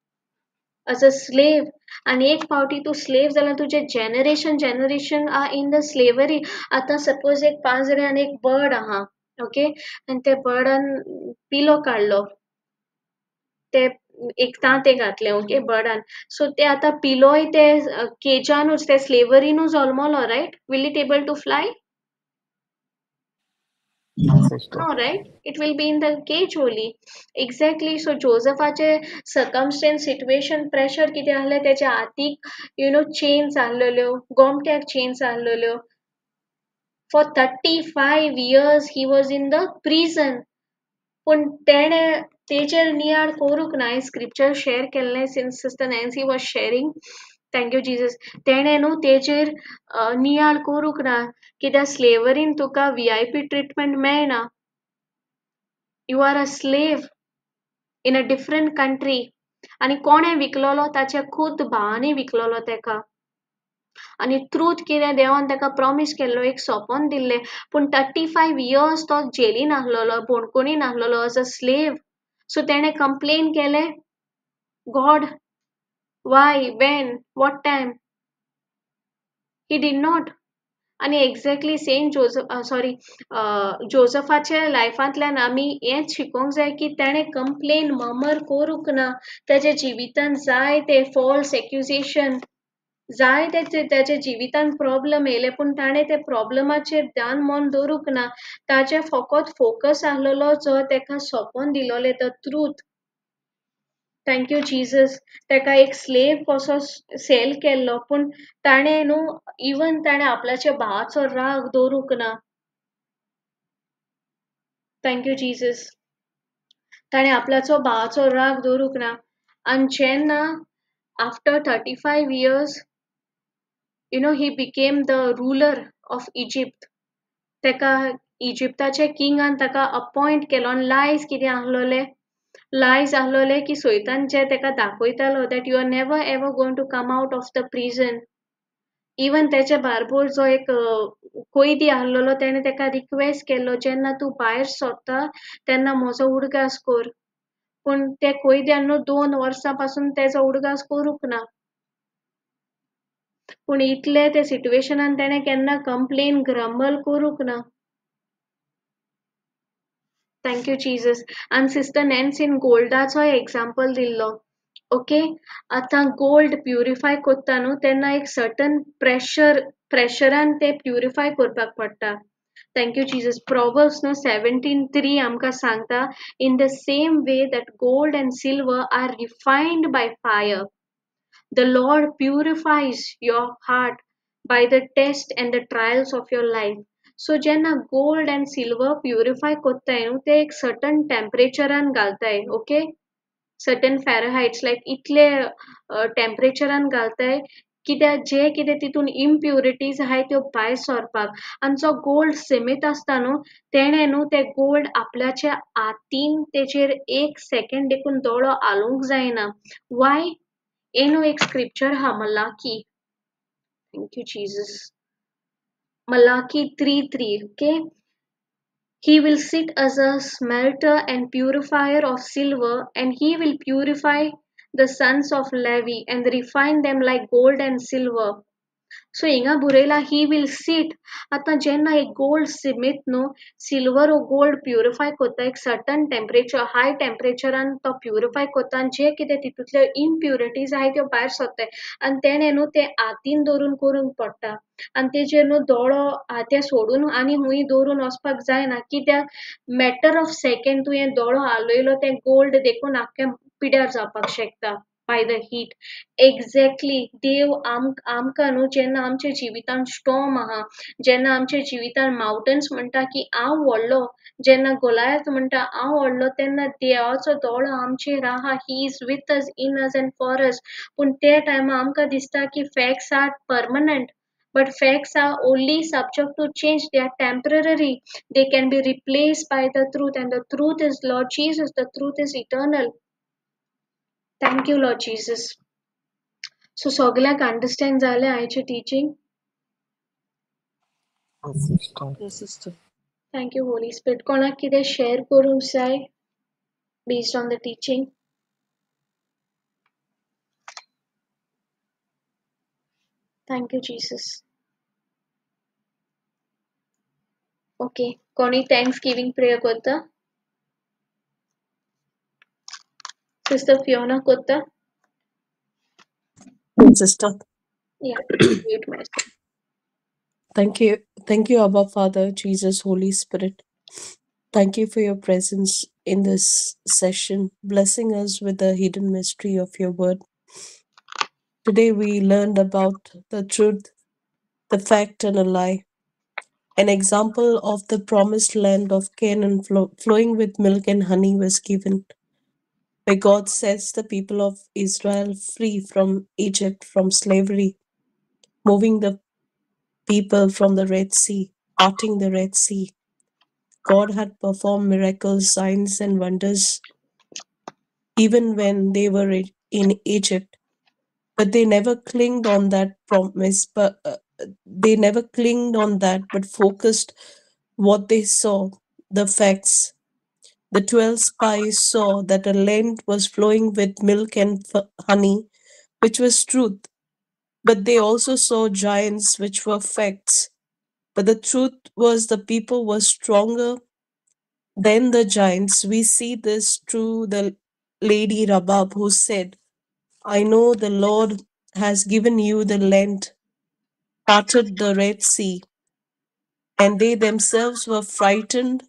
as a slave. आनी एक फावटी तूं स्लेव जाल्यार तुजें generation generation are in the slavery. आतां सपोज एक पांजरे आनी एक बर्ड आहा, ओके, आनी त्या बर्डान पिलो काडलो, ते एक तांतें घातलें, ओके, बर्डान. सो ते आतां पिलोय ते केजानूच, ते स्लेवरीनूच जल्मलो, right? Will it able to fly? ना sister. No, right? It will be in the cage only. Exactly. So जोजफाचे circumstance, situation, pressure कितें आहलें तेच्या हातीक, you know, chains आहलेल्यो, गोमट्याक चेन्स आहलेल्यो. For 35 years he was in the prison. पूण तेणें तेचेर नियाळ करूंक ना. स्क्रिप्चर शेअर केल्लें since sister Nancy was sharing. Thank you Jesus. तेणें न्हू तेजेर नियाळ करूंक ना, कित्याक स्लेवरीन तुका VIP treatment मेळना. You are a slave in a different country. आनी कोणें विकलोलो? ताच्या खुद भावांनी विकलोलो तेका. आनी ट्रूथ कितें, देवान ताका प्रॉमीस केल्लो, एक सोपोन दिल्लें, पूण 35 इयर्स तो जेलीन आसलेलो, बोणकोणीन आसलेलो एज अ स्लेव. सो तेणें कंप्लेन केलें, God, why, when, what time? He did not. आनी एग्जॅक्टली सेंट जोजफ, सॉरी, जोजफाच्या लायफांतल्यान आमी हेंच शिकोंक जाय की ताणें कंप्लेन मर्मर करूंक ना. ताच्या जिवितान जाय ते फॉल्स एक्युजेशन, जाय ते ताच्या जिवितान प्रॉब्लम येयले, पूण ताणें ते प्रॉब्लमाचेर ध्यान मन दवरूंक ना. ताचें फकत फोकस आसलेलो जो ताका सोंपोन दिलोलें, the truth. Thank you Jesus. ताका एक स्लेव कसो सेल केल्लो, पूण ताणें न्हू इवन ताणें आपल्याच्या भावाचो राग दवरूंक ना. Thank you Jesus. ताणें आपल्याचो भावाचो राग दवरूंक ना. आनी जेन्ना after 35 years, he became the ruler of Egypt. ताका इजिप्ताच्या किंगान ताका अपॉयंट केलो. आनी लायज कितें आसलोले? लायज आसलोले की सैतान जे ताका दाखयतालो that you are never ever going to come out of the prison. Even तेच्या बारबोर जो एक कैदी आसलेलो तेणें ताका रिक्वेस्ट केल्लो, जेन्ना तूं भायर सोदता तेन्ना म्हजो उडगास कर. पूण त्या कैद्यान न्हू 2 वर्सां पासून तेजो उडगास करूंक ना. पूण इतले ते सिट्युएशनान तेणें केन्ना कंप्लेन ग्रंबल करूंक ना. Thank you Jesus. आनी सिस्टर नॅन्सीन गोल्डाचोय एग्जाम्पल दिल्लो. ओके, आतां गोल्ड प्युरिफाय करता न्हू तेन्ना एक सर्टन प्रेशरान ते प्युरिफाय करपाक पडटा. Thank you Jesus. Proverbs न्हू 17:3 आमकां सांगता, in the same way that gold and silver are refined by fire, the Lord purifies your heart by the test and the trials of your life. So जेन्ना gold and silver purify करताय न्हू ते एक certain टेम्परेचरान घालताय. Okay, certain फॅरहायट्स लायक इतले टेम्परेचरान घालताय कित्याक जे कितें तितून इम्प्युरिटीज आहाय त्यो भायर सरपाक. आनी जो गोल्ड सिमीत आसता न्हू तेणें न्हू ते गोल्ड आपल्याच्या हातीन तेजेर एक सेकेंड देखून दोळो हालोवंक जायना. वाय? हे न्हू एक स्क्रिप्चर आहा, Malachi. Thank you Jesus. Malachi 3:3. Okay, he will sit as a smelter and purifier of silver, and he will purify the sons of Levi and refine them like gold and silver. So हिंगा बरयला he will sit. आतां जेन्ना एक gold सिमीत न्हू silver वो gold purify करता एक certain temperature, हाय टेम्परेचरान तो प्युरिफाय करता आनी जे कितें तितूंतल्यो इम्प्युरिटीज आहाय त्यो भायर सरताय. आनी तेणें न्हू तें हातीन दवरून करूंक पडटा. आनी तेजेर न्हू दोळो तें सोडून आनी हुंय दवरून वचपाक जायना, कित्याक मॅटर ऑफ सेकेंड तुवें दोळो हालयलो तें गोल्ड देखून आख्खें पिड्यार जावपाक शकता by the heat. Exactly देव आमकां न्हू जेन्ना आमच्या जिवितान स्टॉर्म आहा, जेन्ना आमच्या जिवितान मावंटन्स म्हणटा की हांव व्हडलो, जेन्ना गोलायत म्हणटा हांव व्हडलो, तेन्ना देवाचो दोळो आमचेर आहा. He is with us, in us and for us. पूण ते टायमार आमकां दिसता की facts are permanent, but facts are only subject to change. They are temporary. They can be replaced by the truth, and the truth is Lord Jesus. The truth is eternal. Thank you Lord Jesus. So सगळ्यांक understand जालें आयचें teaching? Sister. Yes, sister. Thank you Holy Spirit. कोणाक कितें share करूंक जाय based on the teaching? Thank you Jesus. Okay, कोणी thanks giving prayer करता? Sister Fiona करता? Sister. Yeah, mute myself. Thank you. Thank you, Abba Father, Jesus, Holy Spirit. Thank you for your presence in this session, blessing us with the hidden mystery of your word. Today we learned about the truth, the fact, and a lie. An example of the promised land of Canaan flowing with milk and honey was given. where God sets the people of Israel free from Egypt, from slavery, moving the people from the Red Sea, parting the Red Sea. God had performed miracles, signs, and wonders even when they were in Egypt, but they never clinged on that promise, but they never clinged on that, but focused what they saw, the facts. The 12 spies saw that a land was flowing with milk and honey, which was truth. But they also saw giants, which were facts. But the truth was the people were stronger than the giants. We see this through the lady Rabab, who said, I know the Lord has given you the land, parted the Red Sea. And they themselves were frightened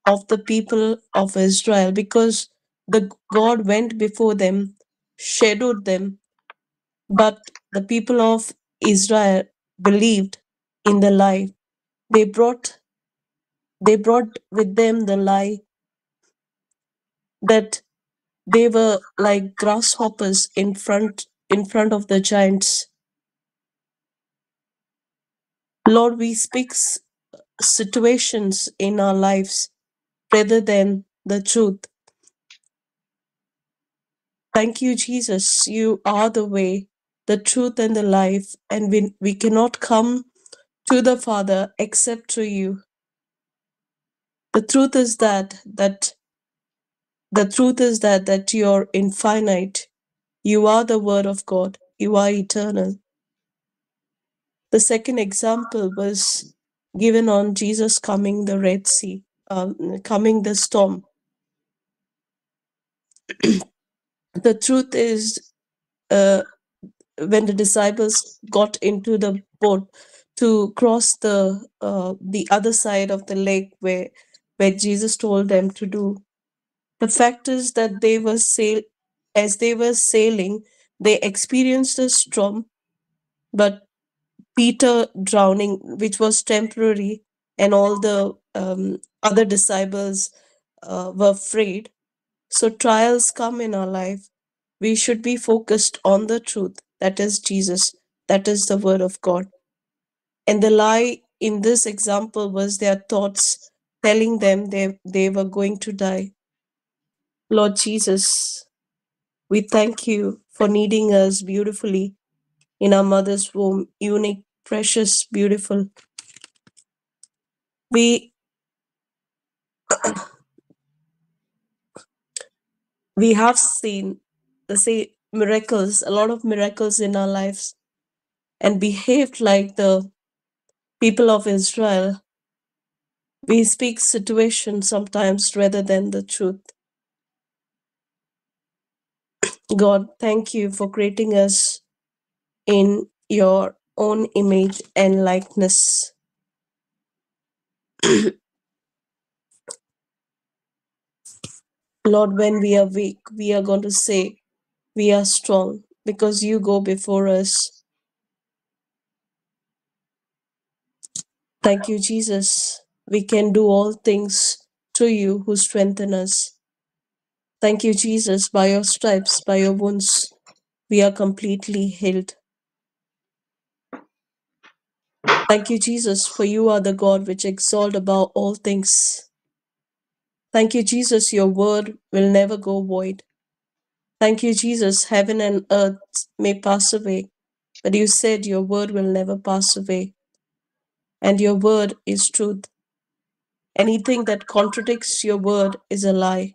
of the people of Israel because the God went before them, shadowed them, but the people of Israel believed in the lie. They brought with them the lie that they were like grasshoppers in front of the giants. Lord, we speak situations in our lives rather than the truth. Thank you, Jesus. You are the way, the truth, and the life, and we cannot come to the Father except through you. The truth is that you are infinite. You are the Word of God. You are eternal. The second example was given on Jesus coming the Red Sea, coming the storm. The truth is, when the disciples got into the boat to cross the other side of the lake where Jesus told them to do, the fact is that as they were sailing, they experienced a storm, but Peter drowning, which was temporary, and all the other disciples were afraid. So trials come in our life. We should be focused on the truth, that is Jesus, that is the Word of God. And the lie in this example was their thoughts telling them they were going to die. Lord Jesus, we thank you for needing us beautifully in our mother's womb, unique, precious, beautiful. We have seen the same miracles, a lot of miracles in our lives, and behaved like the people of Israel. We speak situation sometimes rather than the truth. God, thank you for creating us in your own image and likeness. Lord, when we are weak, we are going to say we are strong because you go before us. Thank you, Jesus. We can do all things through you who strengthen us. Thank you, Jesus. By your stripes, by your wounds, we are completely healed. Thank you, Jesus, for you are the God which exalts above all things. Thank you, Jesus, your word will never go void. Thank you, Jesus, heaven and earth may pass away, but you said your word will never pass away. And your word is truth. Anything that contradicts your word is a lie.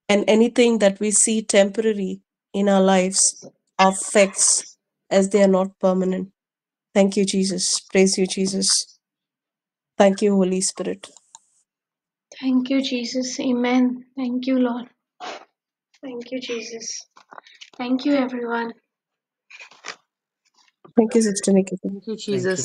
And anything that we see temporary in our lives are facts, as they are not permanent. Thank you, Jesus. Praise you, Jesus. Thank you, Holy Spirit. Thank you, Jesus. Amen. Thank you, Lord. Thank you, Jesus. Thank you, everyone. Thank you, Sister Nikita. Thank you, Jesus.